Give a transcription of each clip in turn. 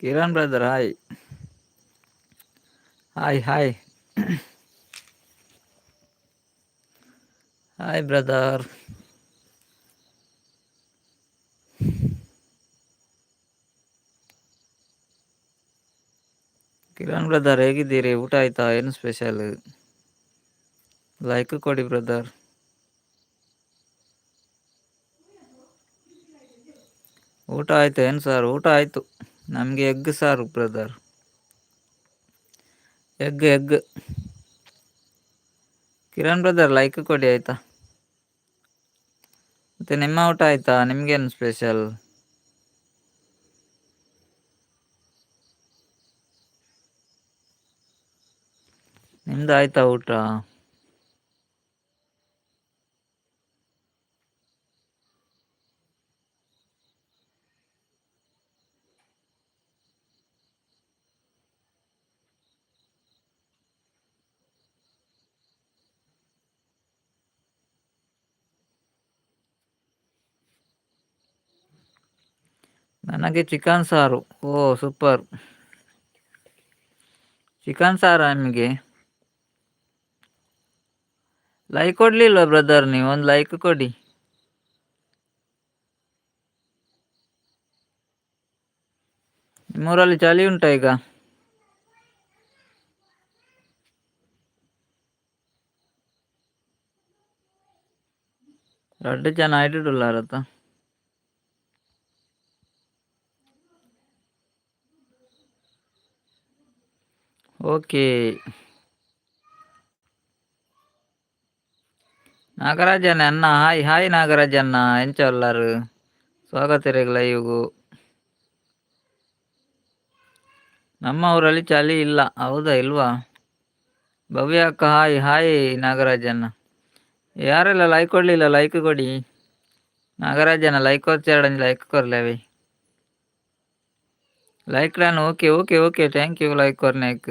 Kiran brother, hi hi hi hi brother. Kiran brother ಹೇಗಿದ್ದೀರಿ? ಊಟ ಆಯ್ತಾ? ಏನು ಸ್ಪೆಷಲ್? ಲೈಕ್ ಕೊಡಿ ಬ್ರದರ್. ಊಟ ಆಯ್ತಾ ಏನು ಸರ್? ಊಟ ಆಯಿತು. ನಮಗೆ ಎಗ್ ಸಾರು brother, egg egg. Kiran brother like ಕೊಡಿ ಆಯಿತಾ? ಮತ್ತು ನಿಮ್ಮ ಊಟ ಆಯಿತಾ? ನಿಮಗೇನು ಸ್ಪೆಷಲ್? ನಿಮ್ದು ಆಯ್ತಾ ಊಟ? ನನಗೆ ಚಿಕನ್ ಸಾರು. ಓ ಸೂಪರ್, ಚಿಕನ್ ಸಾರಾ ನಿಮಗೆ? ಲೈಕ್ ಕೊಡಲಿಲ್ಲ ಬ್ರದರ್, ನೀವು ಒಂದು ಲೈಕ್ ಕೊಡಿ. ನಿಮ್ಮೂರಲ್ಲಿ ಚಳಿ ಉಂಟಾ ಈಗ? ರಡ್ಡು ಜನ ಐಡಿಡುಲ್ಲಾರತ್ತ. ಓಕೆ ನಾಗರಾಜನ ಅಣ್ಣ, ಹಾಯ್ ಹಾಯ್ ನಾಗರಾಜಣ್ಣ, ಎಂಚ ಉಲ್ಲಾರು? ಸ್ವಾಗತ ಲೈವ್ಗು. ನಮ್ಮ ಊರಲ್ಲಿ ಚಳಿ ಇಲ್ಲ. ಹೌದಾ ಇಲ್ವಾ? ಭವ್ಯ ಅಕ್ಕ ಹಾಯ್ ಹಾಯ್. ನಾಗರಾಜಣ್ಣ, ಯಾರೆಲ್ಲ ಲೈಕ್ ಕೊಡಲಿಲ್ಲ ಲೈಕ್ ಕೊಡಿ. ನಾಗರಾಜಣ್ಣ ಲೈಕ್ ಕೊರ್ಚಾಡಂಜಿ ಲೈಕ್ ಕೊರ್ಲೇವಿ. Like done, okay okay okay, thank you like ಕೊರ್ನಾಕ್.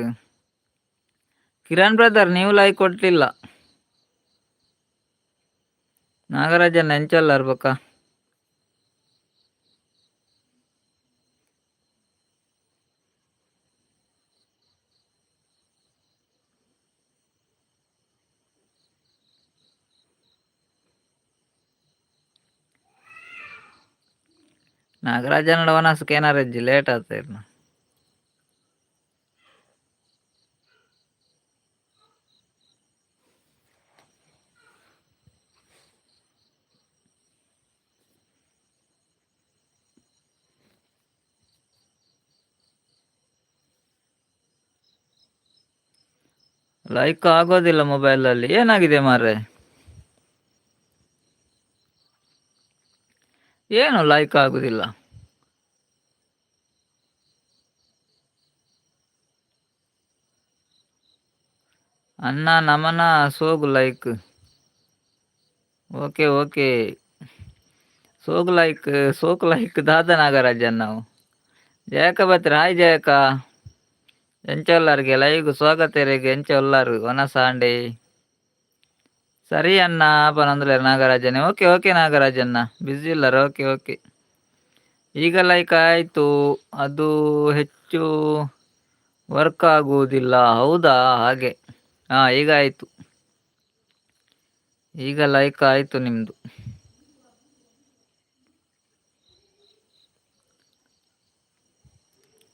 Kiran brother ನೀವು ಲೈಕ್ ಕೊಟ್ಟಿಲ್ಲ. ನಾಗರಾಜಣ್ಣ ಎಂಚಲ್ಲಾರ್ ಬೊಕ್ಕ? ನಾಗರಾಜನ ವನಸ್ ಕೇನಾರೆಜ್ಜಿ ಲೇಟ್ ಆತ. ಲೈಕ್ ಆಗೋದಿಲ್ಲ ಮೊಬೈಲಲ್ಲಿ, ಏನಾಗಿದೆ ಮಾರ್ರೆ? ಏನು ಲೈಕ್ ಆಗುದಿಲ್ಲ? ಅಣ್ಣ ನಮನ ಸೋಗು ಲೈಕ್, ಓಕೆ ಓಕೆ. ಸೋಗು ಲೈಕ್, ಸೋಕು ಲೈಕ್ ದಾದ ನಾಗರಾಜನ್ ನಾವು. ಜಯಕ ಬತ್ರಿ, ಹಾಯ್ ಜಯಕ, ಎಂಚ ಉಲ್ಲಾರ್ಗೆ? ಲೈವ್ ಸ್ವಾಗತ ಇರೆಗ್. ಎಂಚ ಉಲ್ಲಾರು? ವನಸಾಂಡೆ ಸರಿ ಅಣ್ಣ ಪನೊಂದುಲ್ಲೆರ್ ನಾಗರಾಜನೇ. ಓಕೆ ಓಕೆ ನಾಗರಾಜಣ್ಣ, ಬ್ಯುಸಿ ಉಲ್ಲಾರ? Okay okay. ಈಗ ಲೈಕ್ ಆಯಿತು, ಅದು ಹೆಚ್ಚು ವರ್ಕ್ ಆಗುವುದಿಲ್ಲ. ಹೌದಾ? ಹಾಗೆ. ಹಾಂ, ಈಗ ಆಯಿತು, ಈಗ ಲೈಕ್ ಆಯಿತು ನಿಮ್ಮದು.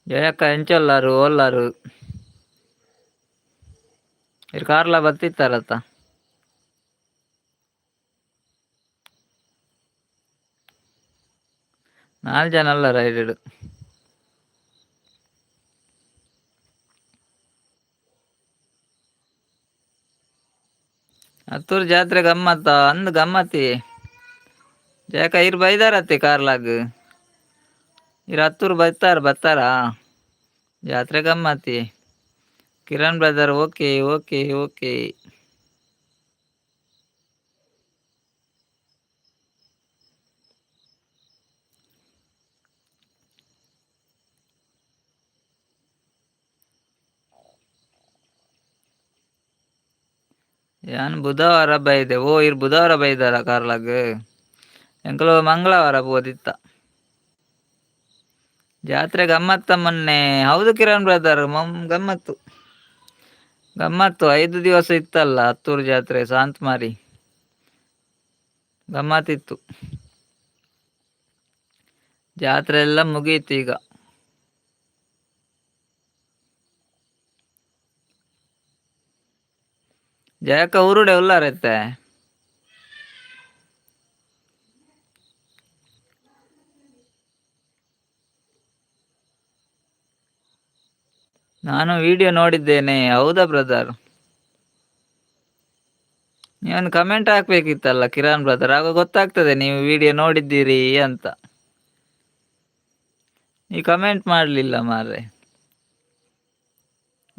ಜಯಕ್ಕ ಎಂಚೊಲ್ಲಾರು ಓಲ್ಲಾರು? ಇರ್ ಕಾರ್ಲ ಬತ್ತಿತ್ತಾರತ್ತ. ನಾಲ್ ಜನ ಅಲ್ಲ ರೈಡ್. ಹತ್ತೂರು ಜಾತ್ರೆ ಗಮ್ಮತ್ತ ಅಂದ್ ಗಮ್ಮತ್ತಿ ಜಯಕ. ಇರ್ ಬೈದಾರತ್ತಿ ಕಾರ್ಲಾಗ್. ಇರ್ ಹತ್ತೂರು ಬತ್ತಾರ ಬತ್ತಾರಾ? ಜಾತ್ರೆ ಗಮ್ಮತ್ತಿ. Kiran brother okay okay okay. ಯಾನ್ ಬುಧವಾರ ಬೈದೆ. ಓ ಇರ್ ಬುಧವಾರ ಬೈದಾರ ಕಾರ್ಲಾಗ್? ಎಂಕುಲು ಮಂಗಳವಾರ ಪೋದಿತ್ತ. ಜಾತ್ರೆ ಗಮ್ಮತ್ತ ಮೊನ್ನೆ. ಹೌದು ಕಿರಣ್ ಬ್ರದರ್, ಗಮ್ಮತ್ತು ಗಮ್ಮತ್ತು. 5 ದಿವಸ ಇತ್ತಲ್ಲ ಹತ್ತೂರು ಜಾತ್ರೆ, ಸಾಂತ್ಮಾರಿ ಗಮ್ಮತ್ತಿತ್ತು. ಜಾತ್ರೆ ಎಲ್ಲ ಮುಗೀತು ಈಗ. ಜಯಕ್ಕ ಊರುಡೆ ಉಲ್ಲಾರತ್ತೆ. ನಾನು ವಿಡಿಯೋ ನೋಡಿದ್ದೇನೆ. ಹೌದಾ ಬ್ರದರ್? ನೀವೊಂದು ಕಮೆಂಟ್ ಹಾಕ್ಬೇಕಿತ್ತಲ್ಲ ಕಿರಣ್ ಬ್ರದರ್, ಆಗ ಗೊತ್ತಾಗ್ತದೆ ನೀವು ವಿಡಿಯೋ ನೋಡಿದ್ದೀರಿ ಅಂತ. ನೀವು ಕಮೆಂಟ್ ಮಾಡಲಿಲ್ಲ ಮಾರ್ರೆ.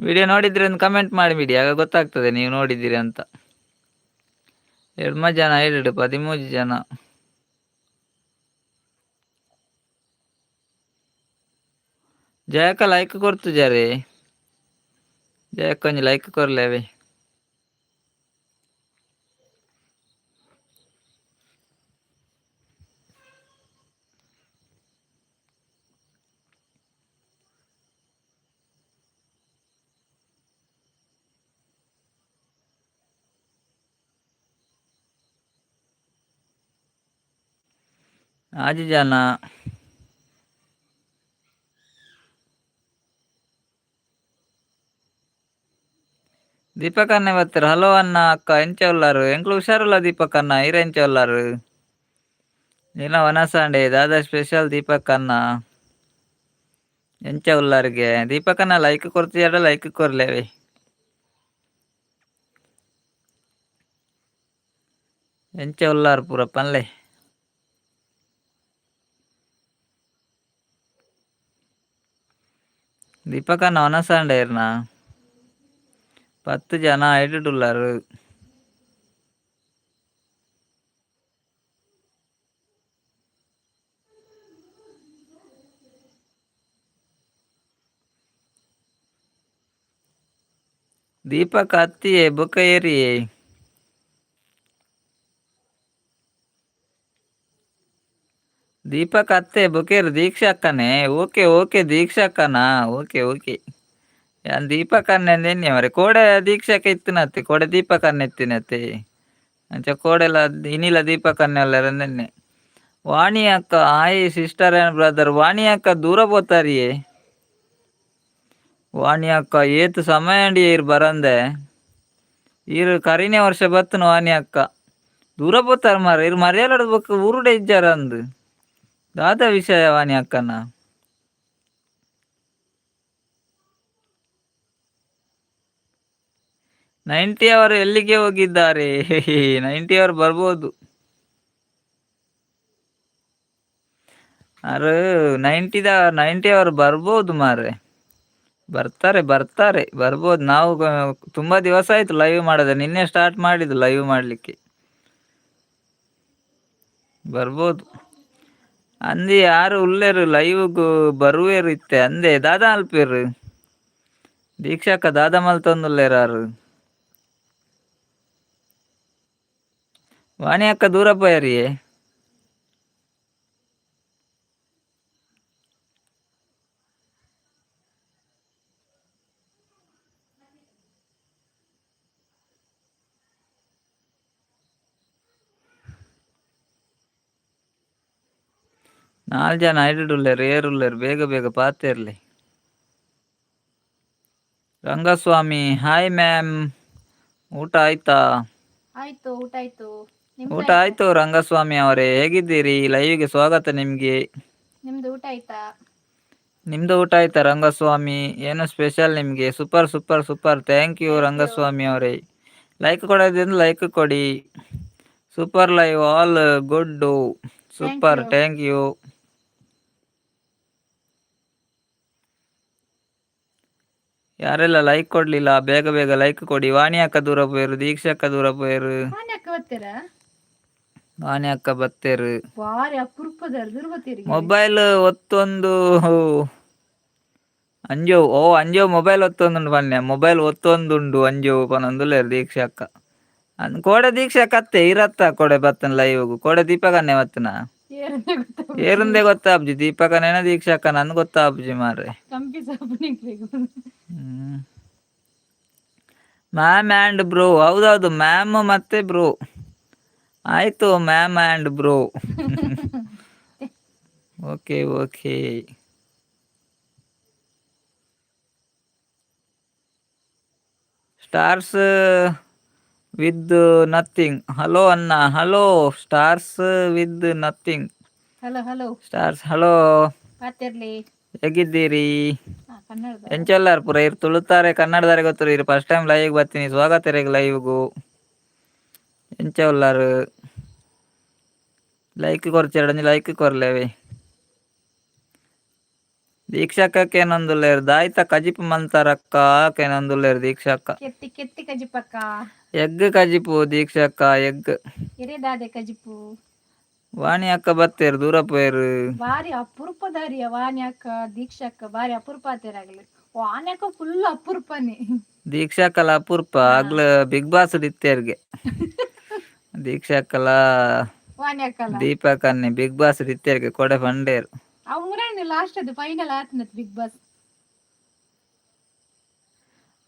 ವಿಡಿಯೋ ನೋಡಿದ್ರೆ ಒಂದು ಕಮೆಂಟ್ ಮಾಡಿಬಿಡಿ, ಆಗ ಗೊತ್ತಾಗ್ತದೆ ನೀವು ನೋಡಿದ್ದೀರಿ ಅಂತ. ಎಡ್ಮ ಜನ 2 13 ಜನ. ಜಯಕ್ಕ ಲೈಕ್ ಕೊಡ್ತು ಜರೆ, ಜಯಕ್ಕ ಒಂಜಿ ಲೈಕ್ ಕೊರ್ಲೇವೆ. ಆಜಿ ಜನ. ದೀಪಕ್ ಅಣ್ಣೆ ಬರ್ತಾರೆ. ಹಲೋ ಅಣ್ಣ, ಅಕ್ಕ ಎಂಚ ಉಲ್ಲಾರು? ಎಂಕ್ಲು ಹುಷಾರುಲ್ಲ ದೀಪಕ್ ಅಣ್ಣ, ಈರ್ ಎಂಚ ಉಲ್ಲಾರು? ದಿನ ವನಸಾಂಡೆ ದಾದಾ ಸ್ಪೆಷಲ್ ದೀಪಕ್ ಅಣ್ಣ, ಎಂಚ ಉಲ್ಲಾರಿಗೆ? ದೀಪಕ್ ಅಣ್ಣ ಲೈಕ್ ಕೊಡ್ತೀಯಾಡ, ಲೈಕ್ ಕೊರ್ಲೇವೆ. ಎಂಚ ಉಲ್ಲಾರು ಪೂರ ಪನ್ಲೆ. ದೀಪಕ್ ಅಣ್ಣ ವನಸಾಂಡೆ ಇರ್ನಾ? 10 ಜನ ಎಡುಡುಲ್ಲಾರು. ದೀಪಕ್ ಅತ್ತಿಯೇ ಬೊಕ ಏರಿಯೇ. ದೀಪಕ್ ಅತ್ತೆ ಬೊಕೇರು ದೀಕ್ಷಾ ಅಕ್ಕನೇ. ಓಕೆ ಓಕೆ ದೀಕ್ಷಾ ಅಕ್ಕನಾ, ಓಕೆ ಓಕೆ. ಯಾನ್ ದೀಪಕ್ ಅಣ್ಣೆ ಮರೆ ಕೋಡೆ ದೀಕ್ಷಕ ಇತ್ತಿನತ್ತೆ, ಕೋಡೆ ದೀಪಕ್ ಅಣ್ಣ ಇತ್ತಿನತ್ತೆ. ಅಂಚ ಕೋಡೆಲ ಇನಿಲ ದೀಪಕ್ ಅಣ್ಣೆ ಅಲ್ಲರ ನೆನ್ನೆ. ವಾಣಿ ಅಕ್ಕ hi sister and brother. ವಾಣಿ ಅಕ್ಕ ದೂರ ಪೋತಾರಿಯೇ. ವಾಣಿ ಅಕ್ಕ ಏತ್ ಸಮಯ ಅಂಡಿ ಈರ್ ಬರಂದೆ. ಈರ್ ಕರಿನೇ ವರ್ಷ ಬತ್ತನ ವಾಣಿ ಅಕ್ಕ. ದೂರ ಪೋತಾರ ಮಾರ, ಇರ್ ಮರ್ಯಾಲಡ್ ಬೊಕ್ಕ ಊರುಡೆ ಇಜ್ಜಾರ ಅಂದ್. ದಾದ ವಿಷಯ ವಾಣಿ ಅಕ್ಕನ? 90 ಅವರು ಎಲ್ಲಿಗೆ ಹೋಗಿದ್ದಾರೆ? 90 ಅವರು ಬರ್ಬೋದು. ಅರು 90 ಅವರು ಬರ್ಬೋದು ಮಾರ್ರೆ. ಬರ್ತಾರೆ ಬರ್ತಾರೆ ಬರ್ಬೋದು. ನಾವು ತುಂಬಾ ದಿವಸ ಆಯ್ತು ಲೈವ್ ಮಾಡದೆ, ನಿನ್ನೆ ಸ್ಟಾರ್ಟ್ ಮಾಡಿದ್ದು ಲೈವ್ ಮಾಡಲಿಕ್ಕೆ. ಬರ್ಬೋದು ಅಂದೆ. ಯಾರು ಉಲ್ಲೇರು ಲೈವ್ಗು ಬರುವೇರು ಇತ್ತೆ ಅಂದೆ. ದಾದಾ ಅಲ್ಪೇರು ದೀಕ್ಷಾಕ ದಾದಾ ಮಲ್ತೊಂದುಲ್ಲೇರಾರು. ವಾಣಿ ಅಕ್ಕ ದೂರ ಪೋಯರಿಯೇ. ನಾಲ್ ಜನ ಐಡುಲ್ಲೇರು ಏರುಲ್ಲೇರು, ಬೇಗ ಬೇಗ ಪಾತೆರ್ಲಿ. ರಂಗಸ್ವಾಮಿ ಹಾಯ್ ಮ್ಯಾಮ್, ಊಟ ಆಯ್ತಾ? ಆಯ್ತು, ಊಟ ಆಯ್ತು. ನಿಮ್ದು ಊಟ ಆಯ್ತಾ? ಆಯ್ತು ರಂಗಸ್ವಾಮಿ ಅವರೇ, ಹೇಗಿದ್ದೀರಿ? ಲೈವ್ಗೆ ಸ್ವಾಗತ ನಿಮ್ಗೆ. ನಿಮ್ದು ಊಟ ಆಯ್ತಾ? ನಿಮ್ದು ಊಟ ಆಯ್ತಾ ರಂಗಸ್ವಾಮಿ? ಏನು ಸ್ಪೆಷಲ್ ನಿಮ್ಗೆ? Super super super, thank you thank you. Rangaswamy ಅವರೇ. ಲೈಕ್ ಕೊಡೋದ್ರಿಂದ ಲೈಕ್ ಕೊಡಿ. Super live, all good, thank super, you. Thank you. ಯಾರೆಲ್ಲ ಲೈಕ್ ಕೊಡ್ಲಿಲ್ಲ ಬೇಗ ಬೇಗ ಲೈಕ್ ಕೊಡಿ. ವಾಣಿ ಅಕ್ಕ ದೂರ ಪೋಯರು, ದೀಕ್ಷಾ ಅಕ್ಕ ದೂರ ಪೋಯರು. ವಾಣಿ ಅಕ್ಕ ಬರ್ತೀರಾ? ವಾಣಿ ಅಕ್ಕ ಬತ್ತೇರು. ಬಾರಿ ಅಪರೂಪದ ದೂರ ಬರ್ತೀರಿ. ಮೊಬೈಲ್ ಒತ್ತೊಂದು ಅಂಜೋ, ಓ ಅಂಜೋ ಮೊಬೈಲ್ ಒತ್ತೊಂದುಂಡು ಪನ್ನೆ, ಮೊಬೈಲ್ ಒತ್ತೊಂದುಂಡು ಅಂಜೋ ಪನೊಂದುಲ್ಲೆರ್ ದೀಕ್ಷಾ ಅಕ್ಕ. ಕೋಡೆ ದೀಕ್ಷಾ ಅಕ್ಕ ಅತ್ತೆ ಇರತ್ತ ಕೋಡೆ ಬತ್ತನ ಲೈವ್ಗು, ಕೋಡೆ ದೀಪಕನ್ನೆ ಬತ್ತನ. ಏರಂದೆ ಗೊತ್ತಾಗ ಏರುಂದೆ ಗೊತ್ತಾಪ್ಜಿ ದೀಪಕನೇನ ದೀಕ್ಷಕ್ಕ ನನ್ ಗೊತ್ತಾಪ್ಜಿ ಮಾರ್ರೆ. ಕಂಪಿ ಸಾಪುನಿಕ್ಲೆಗ್. Ma'am and bro, ಹೌದೌದು, ಮ್ಯಾಮ್ ಮತ್ತೆ ಬ್ರೋ ಆಯ್ತು. Ma'am and bro, okay okay. Stars with nothing, hello ಅಣ್ಣ, hello stars with nothing. Hello hello. Stars, hello. ಪಾತಿರ್ಲಿ. ಹೇಗಿದ್ದೀರಿ? ಕನ್ನಡದ. ಎಂಚೆಲ್ಲಾರ್ ಪುರ ಇರ್ ತುಳುತ್ತಾರೆ ಕನ್ನಡದಾರೆ ಗೊತ್ತರು. ಇರು first time live ಬರ್ತೀನಿ, ಸ್ವಾಗತ ಇರೆಗ್ ಲೈವ್ಗು. ಎಂಚ ಉಲ್ಲಾರು? Like ಕೊರ್ಚೆರಡಂಜಿ like ಕೊರ್ಲೇವೆ. ದೀಕ್ಷಕ್ಕೇನೊಂದುಲ್ಲೇರು ದಾಯ್ತ ಕಜಿಪು ಮಂತಾರಕ್ಕ ಕೇನೊಂದುಲ್ಲೇರು ದೀಕ್ಷಕ್ಕ. ಕೆತ್ತಿ ಕೆತ್ತಿ ಕಜಿಪಕ್ಕ. ಎಗ್ ಕಜಿಪು ದೀಕ್ಷಕ್ಕ, ಎಗ್. ಎರೆದಾದೆ ಕಜಿಪು? ವಾಣಿ ಅಕ್ಕ ಬತ್ತೇರು, ದೂರ ಪೋಯರು. ಬಾರಿ ಅಪರೂಪದಾರಿಯ ವಾನ್ಯಾಕ ದೀಕ್ಷಕ್ಕ, ಬಾರಿ ಅಪರೂಪ ಆತೇರಾಗ್ಲಿ. ವಾನ್ಯಾಕ ಫುಲ್ ಅಪರೂಪನೇ. ದೀಕ್ಷಾಕಲ ಅಪೂರ್ಪ ಆಗ್ಲ, ಬಿಗ್ ಬಾಸ್ ಇತ್ತೇರ್ಗೆ ದೀಕ್ಷಾಕಲ. ವಾನ್ಯಾಕಲ. ದೀಪಕನ್ನೆ ಬಿಗ್ ಬಾಸ್ ಇತ್ತೇರ್ಗೆ ಕೊಡೆ ಫಂಡೇರು. ಅವ್ ಮೂರನೇ ಲಾಸ್ಟ್ ಅದು ಫೈನಲ್ ಆತ್ನತ್ ಬಿಗ್ ಬಾಸ್.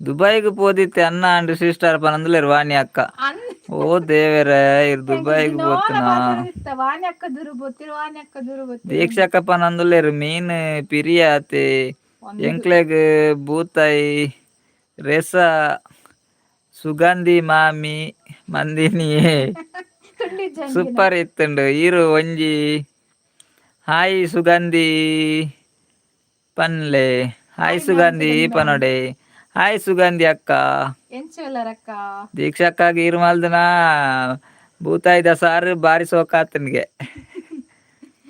ದುಬೈಗೆ ಪೋದಿತ್ತೆ ಅನ್ನ ಅಂಡ್ ಸಿಸ್ಟರ್ ಪನಂದುಲೇರು ವಾಣಿ ಅಕ್ಕ. ಅನ್ ಓ ದೇವರೇ, ಇರ್ ದುಬೈಗೆ ಪೋತನಾ? ವಾನ್ಯಾಕ ದೂರ ಬೋತಿರು, ವಾನ್ಯಾಕ ದೂರ ಬೋತಿರು. ದೀಕ್ಷಕ್ಕ ಪನಂದುಲೇರು ಮೀನ್ ಪಿರಿಯಾತೆ ಎಂಕ್ಲೆಗ್ ಬೂತಾಯಿ ರೆಸ ಸುಗಂಧಿ ಮಾಮಿ ಮಂದಿನಿಯೇ. ತುಂಡಿ. ಸೂಪರ್ ಇತ್ತುಂಡು ಈರು ಒಂಜಿ ಹಾಯ್ ಸುಗಂಧಿ ಪನ್ಲೆ. ಹಾಯ್ ಸುಗಂಧಿ ಪನೊಡೆ, ಹಾಯ್ ಸುಗಂಧಿ ಅಕ್ಕ. ಎಂಚುಲ್ಲರಕ್ಕ? ದೀಕ್ಷಕ್ಕಾಗಿ ಈರು ಮಲ್ದನ ಬೂತಾಯ್ದ ಸಾರು ಬಾರಿ ಸೋಕಾತನ್ಗೆ.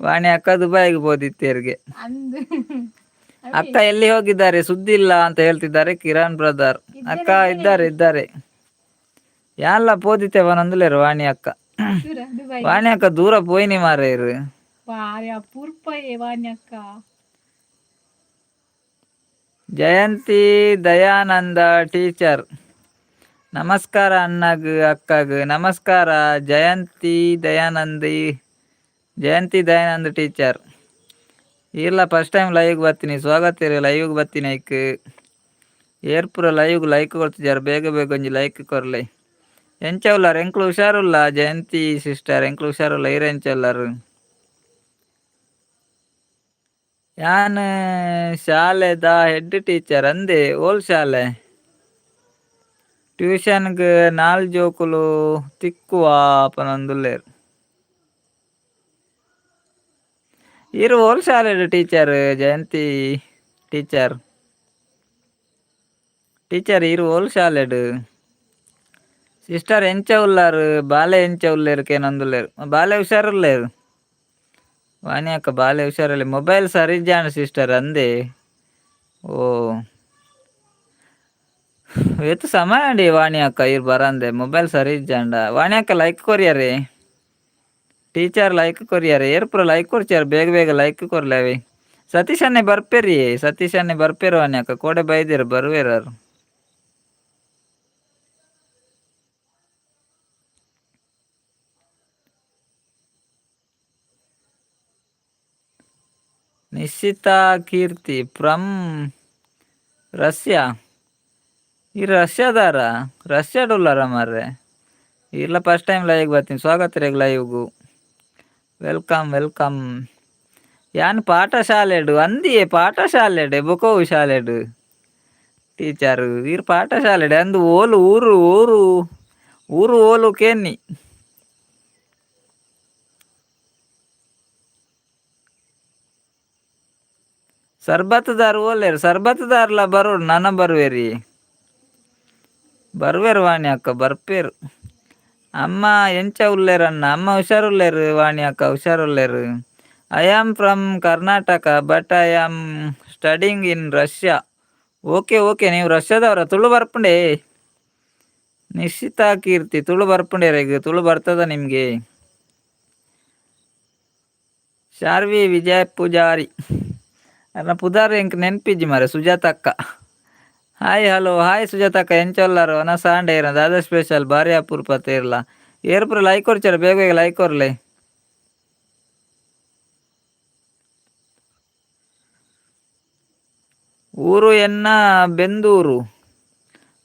ವಾಣಿ ಅಕ್ಕ ದುಬೈಗೆ ಬೋದಿತ್ತೇರ್ಗೆ. ಅಂದು. ಅಕ್ಕ ಎಲ್ಲಿ ಹೋಗಿದ್ದಾರೆ, ಸುದ್ದಿ ಇಲ್ಲ ಅಂತ ಹೇಳ್ತಿದ್ದಾರೆ ಕಿರಣ್ ಬ್ರದರ್. ಅಕ್ಕ ಇದ್ದಾರೆ ಇದ್ದಾರೆ. ಯಾಲ್ಲ ಪೋದಿತ್ತೆ ಪನಂದುಲೇರು ವಾಣಿ ಅಕ್ಕ. ದೂರ ದುಬೈ. ವಾಣಿ ಅಕ್ಕ ದೂರ ಪೋಯಿನಿ ಮಾರೇರು. ಬಾರಿ ಅಪರೂಪ ಏ ವಾನ್ಯಾಕ. ಜಯಂತಿ ದಯಾನಂದ ಟೀಚರ್, ನಮಸ್ಕಾರ ಅಣ್ಣಗ್ ಅಕ್ಕಗ್. ನಮಸ್ಕಾರ ಜಯಂತಿ ದಯಾನಂದಿ, ಜಯಂತಿ ದಯಾನಂದ್ ಟೀಚರ್. ಇಲ್ಲ first time live ಬರ್ತೀನಿ, ಸ್ವಾಗತ ಇರಿ ಲೈವ್ಗೆ ಬರ್ತೀನಿ. ಐಕ್ ಏರ್ಪುರ ಲೈವ್ ಲೈಕ್ ಕೊಡ್ತಿದ್ದಾರೆ, ಬೇಗ ಬೇಗ ಒಂಜಿ ಲೈಕ್ ಕೊರ್ಲೆ. ಎಂಚ ಉಲ್ಲಾರ್? ಎಂಕ್ಲು ಹುಷಾರುಲ್ಲ ಜಯಂತಿ ಸಿಸ್ಟರ್, ಎಂಕ್ಲು ಹುಷಾರುಲ್ಲ. ಈರ್ ಎಂಚ ಉಲ್ಲಾರು? ಯಾನ್ ಶಾಲೆದ ಹೆಡ್ ಟೀಚರ್ ಅಂದೆ, ಓಲ್ ಶಾಲೆ? ಟ್ಯೂಷನ್ಗ್ ನಾಲ್ ಜೋಕುಲು ತಿಕ್ಕುವ ಪನೊಂದುಲ್ಲೆರ್. ಈರ್ ಓಲ್ ಶಾಲೆಡ್ ಟೀಚರ್ ಜಯಂತಿ ಟೀಚರ್? ಟೀಚರ್ ಈರ್ ಓಲ್ ಶಾಲೆಡ್? ಸಿಸ್ಟರ್ ಎಂಚ ಉಲ್ಲಾರ್, ಬಾಲೆ ಎಂಚ ಉಲ್ಲೇರ್ ಕೇನೊಂದುಲ್ಲೆರ್. ಬಾಲೆ ಹುಷಾರುಲ್ಲೇರ್ ವಾಣಿ ಅಕ್ಕ, ಬಾಲೆ ಹುಷಾರಲ್ಲಿ. ಮೊಬೈಲ್ ಸರಿಜಾಂಡ್ ಸಿಸ್ಟರ್ ಅಂದೆ. ಓ ಏತ್ ಸಮಯ ಅಂಡಿ ವಾಣಿ ಅಕ್ಕ ಈರ್ ಬರಂದೆ? ಮೊಬೈಲ್ ಸರಿ ಇಜ್ಜಾಂಡ ವಾಣಿ ಅಕ್ಕ ಲೈಕ್ ಕೊರಿಯರೆ, ಟೀಚರ್ ಲೈಕ್ ಕೊರಿಯರೆ. ಏರ್ಪುರ ಲೈಕ್ ಕೊರ್ಚಾರ, ಬೇಗ ಬೇಗ ಲೈಕ್ ಕೊರ್ಲೇವಿ. ಸತೀಶ್ ಅನ್ನೆ ಬರ್ಪೇರಿ, ಸತೀಶ್ ಅನ್ನೆ ಬರ್ಪೇರು. ವಾಣಿ ಅಕ್ಕ ಕೋಡೆ ಬೈದಿರು, ಬರುವೇರು. ನಿಶ್ಚಿತಾ ಕೀರ್ತಿ ಫ್ರಮ್ ರಷ್ಯಾ. ಈ ರಷ್ಯಾದಾರ? ರಷ್ಯಾಡ್ ಉಲ್ಲಾರ ಮಾರ್ರೆ? ಇಲ್ಲ first time live ಬರ್ತೀನಿ, ಸ್ವಾಗತ ರೇಗ್ ಲೈವ್ಗು, welcome welcome. ಯಾನ್ ಪಾಠಶಾಲೆಡು ಅಂದಿಯೇ, ಪಾಠಶಾಲೆಡೆ ಬೊಕೋವು ಶಾಲೆಡು ಟೀಚರ್ ಈರ್ ಪಾಠಶಾಲೆಡೆ ಅಂದು. ಓಲು ಊರು ಊರು ಊರು ಓಲು ಕೇನ್ನಿ. ಸರ್ಬತ್ದಾರ್ ಓಲೇರು? ಸರ್ಬತ್ದಾರ್ಲ ಬರೋಡು, ನನ ಬರುವೇರಿ, ಬರುವೇರು ವಾಣಿ ಅಕ್ಕ, ಬರ್ಪೇರು. ಅಮ್ಮ ಎಂಚ ಉಲ್ಲೇರಣ್ಣ? ಅಮ್ಮ ಹುಷಾರುಲ್ಲೇರು ವಾಣಿ ಅಕ್ಕ, ಹುಷಾರುಲ್ಲೇರು. I am from Karnataka but I am studying in Russia. Okay okay, ನೀವು ರಷ್ಯಾದವರ? ತುಳು ಬರ್ಪುಂಡೆ ನಿಶ್ಚಿತಾ ಕೀರ್ತಿ? ತುಳು ಬರ್ಪುಂಡೆ? ತುಳು ಬರ್ತದ ನಿಮಗೆ? ಶಾರ್ವಿ ವಿಜಯ ಪೂಜಾರಿ ಅರ್ನ ಪುದಾರ್ ಎಂಕ್ ನೆನ್ಪಿಜ್ಜಿ ಮಾರೆ. ಸುಜಾತಕ್ಕ hi, hello, hi ಸುಜಾತಕ್ಕ, ಎಂಚ ಉಲ್ಲಾರು? ಅನ ಸಾಂಡೆ ದಾದ ಸ್ಪೆಷಲ್? ಬಾರಿ ಅಪರೂಪ ತೇರ್ಲ. ಏರ್ಪುರ ಲೈಕ್ ಕೊರ್ಚಾರ, ಬೇಗ ಬೇಗ ಲೈಕ್ ಕೊರ್ಲೆ. ಊರು ಎನ್ನ ಬೆಂದೂರು.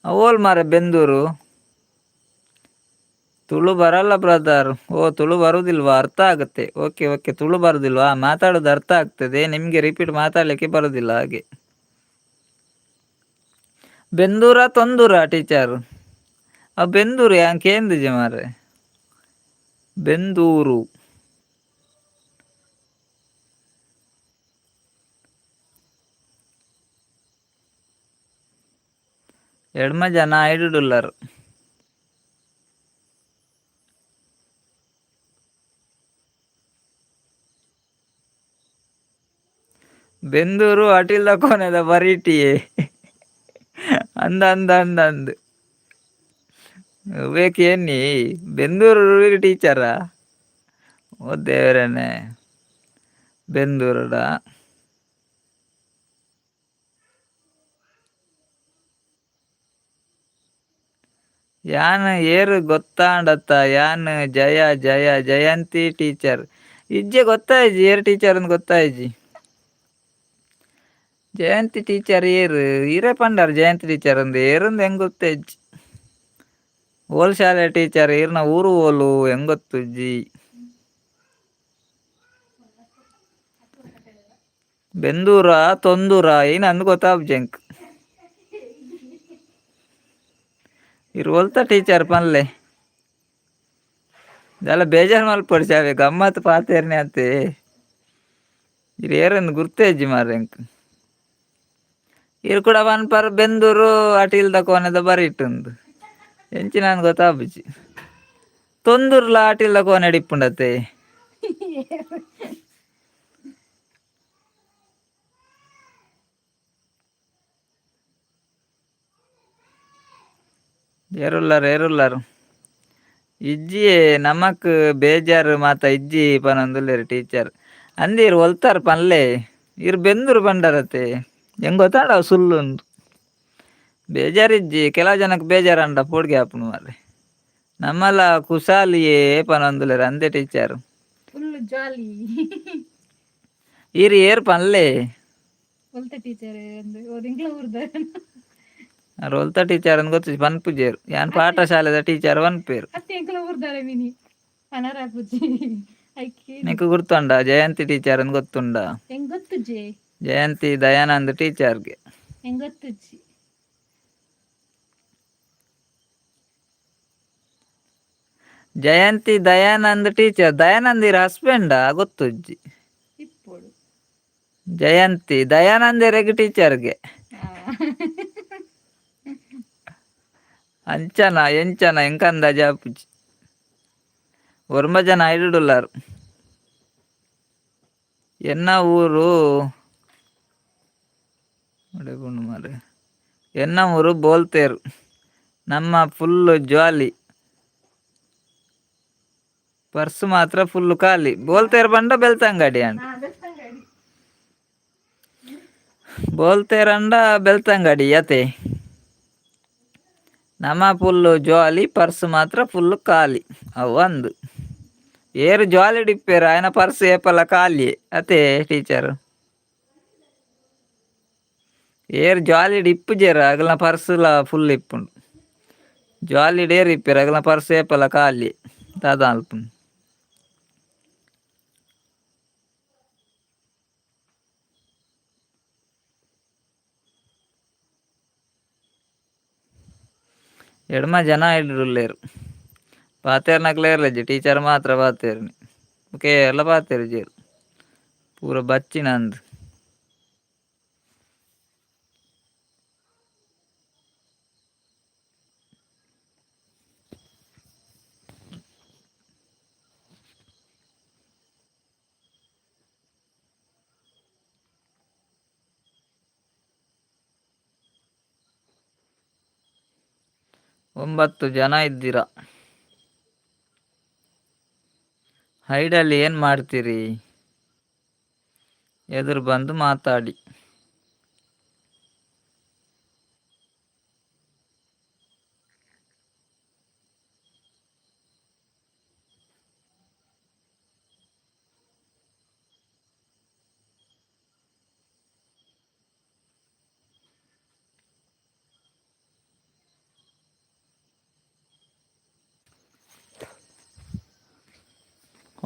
ಓಲ್ ಮಾರೆ ಬೆಂದೂರು? ತುಳು ಬರಲ್ಲ ಬ್ರದರ್. ಓ, ತುಳು ಬರುದಿಲ್ವಾ? ಅರ್ಥ ಆಗುತ್ತೆ. ಓಕೆ ಓಕೆ, ತುಳು ಬರುದಿಲ್ವಾ? ಮಾತಾಡೋದು ಅರ್ಥ ಆಗ್ತದೆ ನಿಮಗೆ, ರಿಪೀಟ್ ಮಾತಾಡಲಿಕ್ಕೆ ಬರುದಿಲ್ಲ ಹಾಗೆ. ಬೆಂದೂರ ತೊಂದೂರ ಟೀಚರ್? ಆ ಬೆಂದೂರು ಯಾನ್ ಕೇಂದಿಜೆ ಮಾರೆ. ಬೆಂದೂರು. ಎಡ್ಮ ಜನ ಐಡುಡುಲ್ಲರ್. ಬೆಂದೂರು ಅಟಿಲ್ದ ಕೋನೆದ ಬರೀಟಿಯೇ. ಅಂದ ಅಂದ ಅಂದ ಅಂದ್ ಬೇಕು ಎನ್ನಿ. ಬೆಂದೂರು ಟೀಚರಾ? ಓ ದೇವರೇ, ಬೆಂದೂರುಡ ಯಾನ್ ಏರು ಗೊತ್ತಾಂಡತ್ತ? ಯಾನ್ ಜಯ ಜಯ ಜಯಂತಿ ಟೀಚರ್. ಇಜ್ಜೆ, ಗೊತ್ತಾಯ್ಜಿ. ಏರ್ ಟೀಚರ್ ಅಂತ ಗೊತ್ತಾಯ್ಜಿ. ಜಯಂತಿ ಟೀಚರ್ ಏರು? ಇರೇ ಪಂಡಾರ ಜಯಂತಿ ಟೀಚರ್ ಅಂದ್. ಏರಂದು ಹೆಂಗ್ ಗೊತ್ತೇಜ್ಜಿ. ಓಲ್ ಶಾಲೆ ಟೀಚರ್? ಈರ್ನ ಊರು ಓಲು? ಹೆಂಗ್ ಗೊತ್ತುಜ್ಜಿ. ಬೆಂದೂರ ತೊಂದೂರ ಏನ್ ಅಂದ್ ಗೊತ್ತಾಬ್ಜಿ ಎಂಕ್. ಇರ್ ಒಲ್ತ ಟೀಚರ್ ಪನ್ಲೆ. ದಾಲ ಬೇಜಾರ್ ಮಲ್ಪೊಡ್ಚಿ, ಅವೆ ಗಮ್ಮತ್ ಪಾತೆರ್ನೆ ಅತ್ತೆ. ಇರ್ ಏರಂದು ಗುರ್ತೇಜ್ಜಿ ಮಾರ್ರೆ ಎಂಕ್. ಇರ್ ಕೂಡ ಪನ್ಪರ್ ಬೆಂದೂರು ಅಟಿಲ್ದ ಕೋನೆದ ಬರಿಟುಂದು. ಎಂಚಿನ ಗೊತ್ತಾಪುಜಿ. ತೊಂದೂರ್ಲ ಅಟಿಲ್ದ ಕೋನೆಡ್ ಇಪ್ಪುಂಡತ್ತೆ. ಏರುಲ್ಲಾರ್ ಏರುಲ್ಲಾರ್? ಇಜ್ಜಿಯೇ, ನಮಕ್ ಬೇಜಾರು ಮಾತ ಇಜ್ಜಿ ಪನೊಂದುಲ್ಲೆರ್ ಟೀಚರ್. ಅಂದೀರ್ ಒಲ್ತಾರ್ ಪನ್ಲೆ. ಇರ್ ಬೆಂದೂರು ಪಂಡರತೆ. ಎಂಗ್ ಗೊತ್ತಾಂಡ ಅವು ಸುಳ್ಳುಂದು. ಬೇಜಾರಿಜ್ಜಿ, ಕೆಲವು ಜನಕ್ಕೆ ಬೇಜಾರಂಡ ಪೋಡಿಗೆ ಆಪುಂಡು ಮಾರ್ರೆ. ನಮ್ಮಲ ಕುಸಾಲಿಯೇ ಪನೊಂದುಲ್ಲೆರ್ ಅಂದೆ ಟೀಚರ್. Full jolly. ಈರ್ ಏರ್ ಪನ್ಲೆ. ಒಲ್ತ ಟೀಚರ್ ಅಂದ್? ಓ, ಊರ್ದ? ಒಲ್ತ ಟೀಚರ್ ಅಂದ್ ಗೊತ್ತಿಜ್ಜಿ, ಪನ್ಪುಜೆರ್. ಯಾನ್ ಪಾಠಶಾಲೆದ ಟೀಚರ್ ಪನ್ಪೇರು. ಅತ್ತೆ, ಎಂಕ್ಲ ಊರ್ದಾರೆ ಮಿನಿ ಪನರಾಪುಜಿ ಐಕೆ. ನಿಕ್ಕ್ ಗುರ್ತುಂಡ? ಜಯಂತಿ ಟೀಚರ್ ಅಂದ್ ಗೊತ್ತುಂಡ? ಎಂಗ್ ಗೊತ್ತುಜೆ. ಜಯಂತಿ ದಯಾನಂದ್ ಟೀಚರ್ಗೆ. ಎಂಗ್ ಗೊತ್ತುಜ್ಜಿ. ಜಯಂತಿ ದಯಾನಂದ್ ಟೀಚರ್. ದಯಾನಂದ್ ಇರ್ ಹಸ್ಬೆಂಡಾ? ಗೊತ್ತುಜ್ಜಿ. ಇಪ್ಪೊಡು. ಜಯಂತಿ ದಯಾನಂದ್ ಎರೆಗ್ ಟೀಚರ್ಗೆ. ಅಂಚನ ಎಂಚನ ಎಂಕ್ ಅಂದಾಜು ಆಪುಜಿ. ಒರ್ಂಬ ಜನ ಐಡುಡುಲ್ಲಾರ್. ಎನ್ನ ಊರು ಮಾರ್ರೆ. ಎನ್ನ ಊರು ಬೋಲ್ತೇರು. ನಮ್ಮ ಫುಲ್ ಜಾಲಿ, ಪರ್ಸ್ ಮಾತ್ರ ಫುಲ್ ಖಾಲಿ. ಬೋಲ್ತೇರು ಪಂಡ ಬೆಳ್ತಂಗಡಿ ಅಂಡ. ಬೆಳ್ತಂಗಡಿ. ಬೋಲ್ತೇರ್ ಅಂಡ ಬೆಳ್ತಂಗಡಿ ಅತೆ. ನಮ್ಮ ಫುಲ್ಲು ಜಾಲಿ, ಪರ್ಸ್ ಮಾತ್ರ ಫುಲ್ ಖಾಲಿ. ಅವು ಅಂದು ಏರು ಜಾಲಿ ಡಿಪ್ಪೇರು, ಆಯನ ಪರ್ಸ್ ಏಪಲ ಖಾಲಿ ಅತೆ. ಟೀಚರ್ ಏರ್ ಜಾಲಿ ಇಪ್ಪುಜೆರ್, ಅಗಲ್ನ ಪರ್ಸುಲ ಫುಲ್ ಇಪ್ಪುಂಡು. ಜಾಲಿ ಡೇರ್ ಇಪ್ಪೇರು, ಅಗಲ್ನ ಪರ್ಸ್ ಏಪಲ ಖಾಲಿ. ದಾದ ಅಲ್ಪುಂಡು? ಎಡ್ಮ ಜನ ಇಡುಲ್ಲೇರು. ಪಾತೆರ್ನಕ್ಲೆ ಇರ್ಲಜ್ಜಿ, ಟೀಚರ್ ಮಾತ್ರ ಪಾತೆರ್ನಿ. ಬೊಕ ಏರ್ಲ ಪಾತೆರುಜೆರ್. ಪೂರ ಬಚ್ಚಿನ ಅಂದ್. 9 ಜನ ಇದ್ದೀರಾ. ಹೈಡಲ್ಲಿ ಏನು ಮಾಡ್ತೀರಿ? ಎದುರು ಬಂದು ಮಾತಾಡಿ.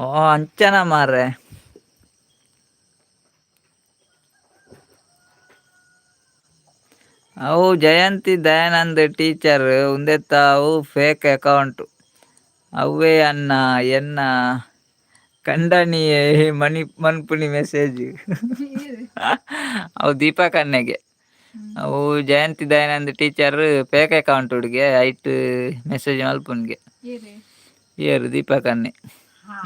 ಓ ಅಂಚನ ಮಾರ್ರೆ. ಅವು ಜಯಂತಿ ದಯಾನಂದ್ ಟೀಚರ್ ಉಂದೆತ್ತ ಅವು ಫೇಕ್ ಅಕೌಂಟ್ ಅವ್ವೇ ಅನ್ನ ಎನ್ನ ಕಂಡನಿಯೇ ಮಣಿ ಮನ್ಪುನಿ ಮೆಸೇಜ್. ಅವು ದೀಪಕ್ ಅಣ್ಣಗೆ. ಅವು ಜಯಂತಿ ದಯಾನಂದ್ ಟೀಚರ್ ಫೇಕ್ ಅಕೌಂಟ್ ಹುಡುಗೆ ಐಟ್ ಮೆಸೇಜ್ ಮಲ್ಪುನ್ಗೆ. ಏರು ದೀಪಕ್ ಅಣ್ಣೆ.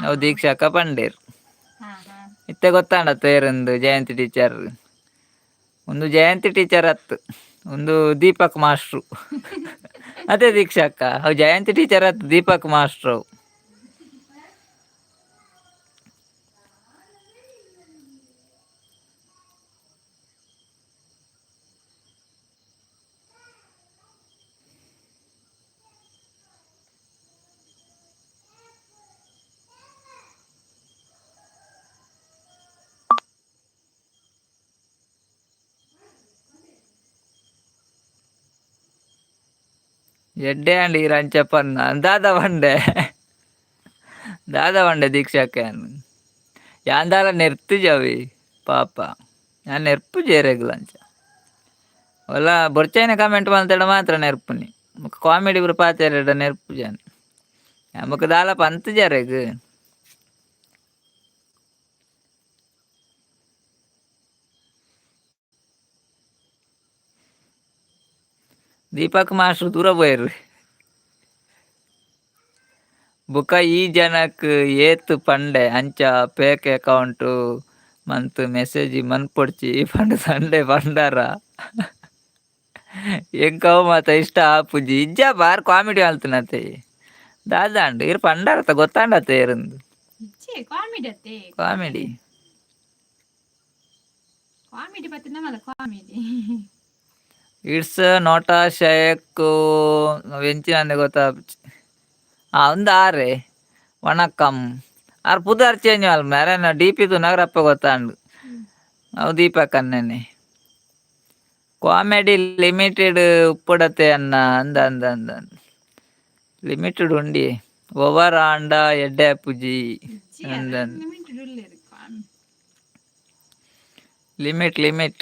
ಅವು ದೀಕ್ಷಾಕ ಪಂಡೇರು. ಹಾ ಹಾ. ಇತ್ತೆ ಗೊತ್ತಾಂಡತ್ತ ಏರಂದು ಜಯಂತಿ ಟೀಚರ್. ಒಂದು ಜಯಂತಿ ಟೀಚರ್ ಅತ್ತು, ಒಂದು ದೀಪಕ್ ಮಾಸ್ಟ್ರು. ಅದೇ ದೀಕ್ಷಾಕ್ಕ, ಅವು ಜಯಂತಿ ಟೀಚರ್ ಅತ್ತು, ದೀಪಕ್ ಮಾಸ್ಟ್ರು ಅವು. ಎಡ್ಡೆ ಅಂಡ್ ಈರ್ ಅಂಚ ಪನ್ನ ದಾದ ಪಂಡೆ, ದಾದ ಪಂಡೆ ದೀಕ್ಷಾಕ್ಕ ಯಾಂದಾಲ ನೆರ್ತಿಜವಿ ಪಾಪ. ಯಾನ್ ನೆರ್ಪುಜಿ ಏರೆಗ್ಲ ಅಂಚ. ಒಲ್ಲ ಬೊರ್ಚೈನ ಕಮೆಂಟ್ ಮಲ್ತೆಡ ಮಾತ್ರ ನೆರ್ಪುನಿ. ಬೊಕ ಕಾಮಿಡಿ ಪೂರ ಪಾತೆರಡ ನೆರ್ಪುಜಿ ಯಾನ್. ಬೊಕ ದಾಲ ಪಂತುಜರೆಗ್. ದೀಪಕ್ ಮಾಸ್ಟ್ರು ದೂರ ಪೋಯೆರ್. ಬೊಕ ಈ ಜನಕ್ ಏತ್ ಪಂಡೆ ಅಂಚ ಫೇಕ್ ಅಕೌಂಟ್ ಮಂತ್ ಮೆಸೇಜ್ ಮನ್ಪೊಡ್ಚಿ ಪಂಡ್ ಸಂಡೆ ಪಂಡಾರ. ಎಂಕ್ ಅವು ಮಾತ ಇಷ್ಟ ಆಪುಜಿ. ಇಜ್ಜ ಬಾರ್ ಕಾಮಿಡಿ ಮಲ್ತಿನತೆ. ದಾದಾಂಡ್ ಈರ್ ಪಂಡಾರತ ಗೊತ್ತಾಂಡತೆ ಏರಂದು. ಇಜ್ಜೆ ಕಾಮಿಡಿ ಅತ್ತೆ. ಕಾಮಿಡಿ. ಕಾಮಿಡಿ ಬತ್ತಿನ ಮಲ್ಲ ಕಾಮಿಡಿ. It's ನೋಟ ಶಯಕ್ ಎಂಚಿನಂದೆ ಗೊತ್ತಾಪುಜಿ. ಆ ಉಂದು ಆರೆ ವಣಕ್ಕಂ ಆರ್ ಪುದರ್ ಚೇಂಜ್ ಮಲ್ಪುನೆ ಅರೆನ ಡಿ ಪಿ ತೂನಗ ರಪ್ಪ ಗೊತ್ತಾಂಡ್. ಅವು ದೀಪಕ್ ಅಣ್ಣನೆ. ಕಾಮಿಡಿ ಲಿಮಿಟೆಡ್ ಉಪ್ಪುಡತೆ ಅನ್ನ ಅಂದ ಅಂದ ಅಂದ ಲಿಮಿಟೆಡ್ ಉಂಡಿ ಓವರ್ ಆಂಡ ಎಡ್ಡೆ ಆಪುಜಿ. ಇಜ್ಜೆ ಅಂದ ಲಿಮಿಟೆಡ್ ಉಲ್ಲೆರ್ comedy. Limit limit.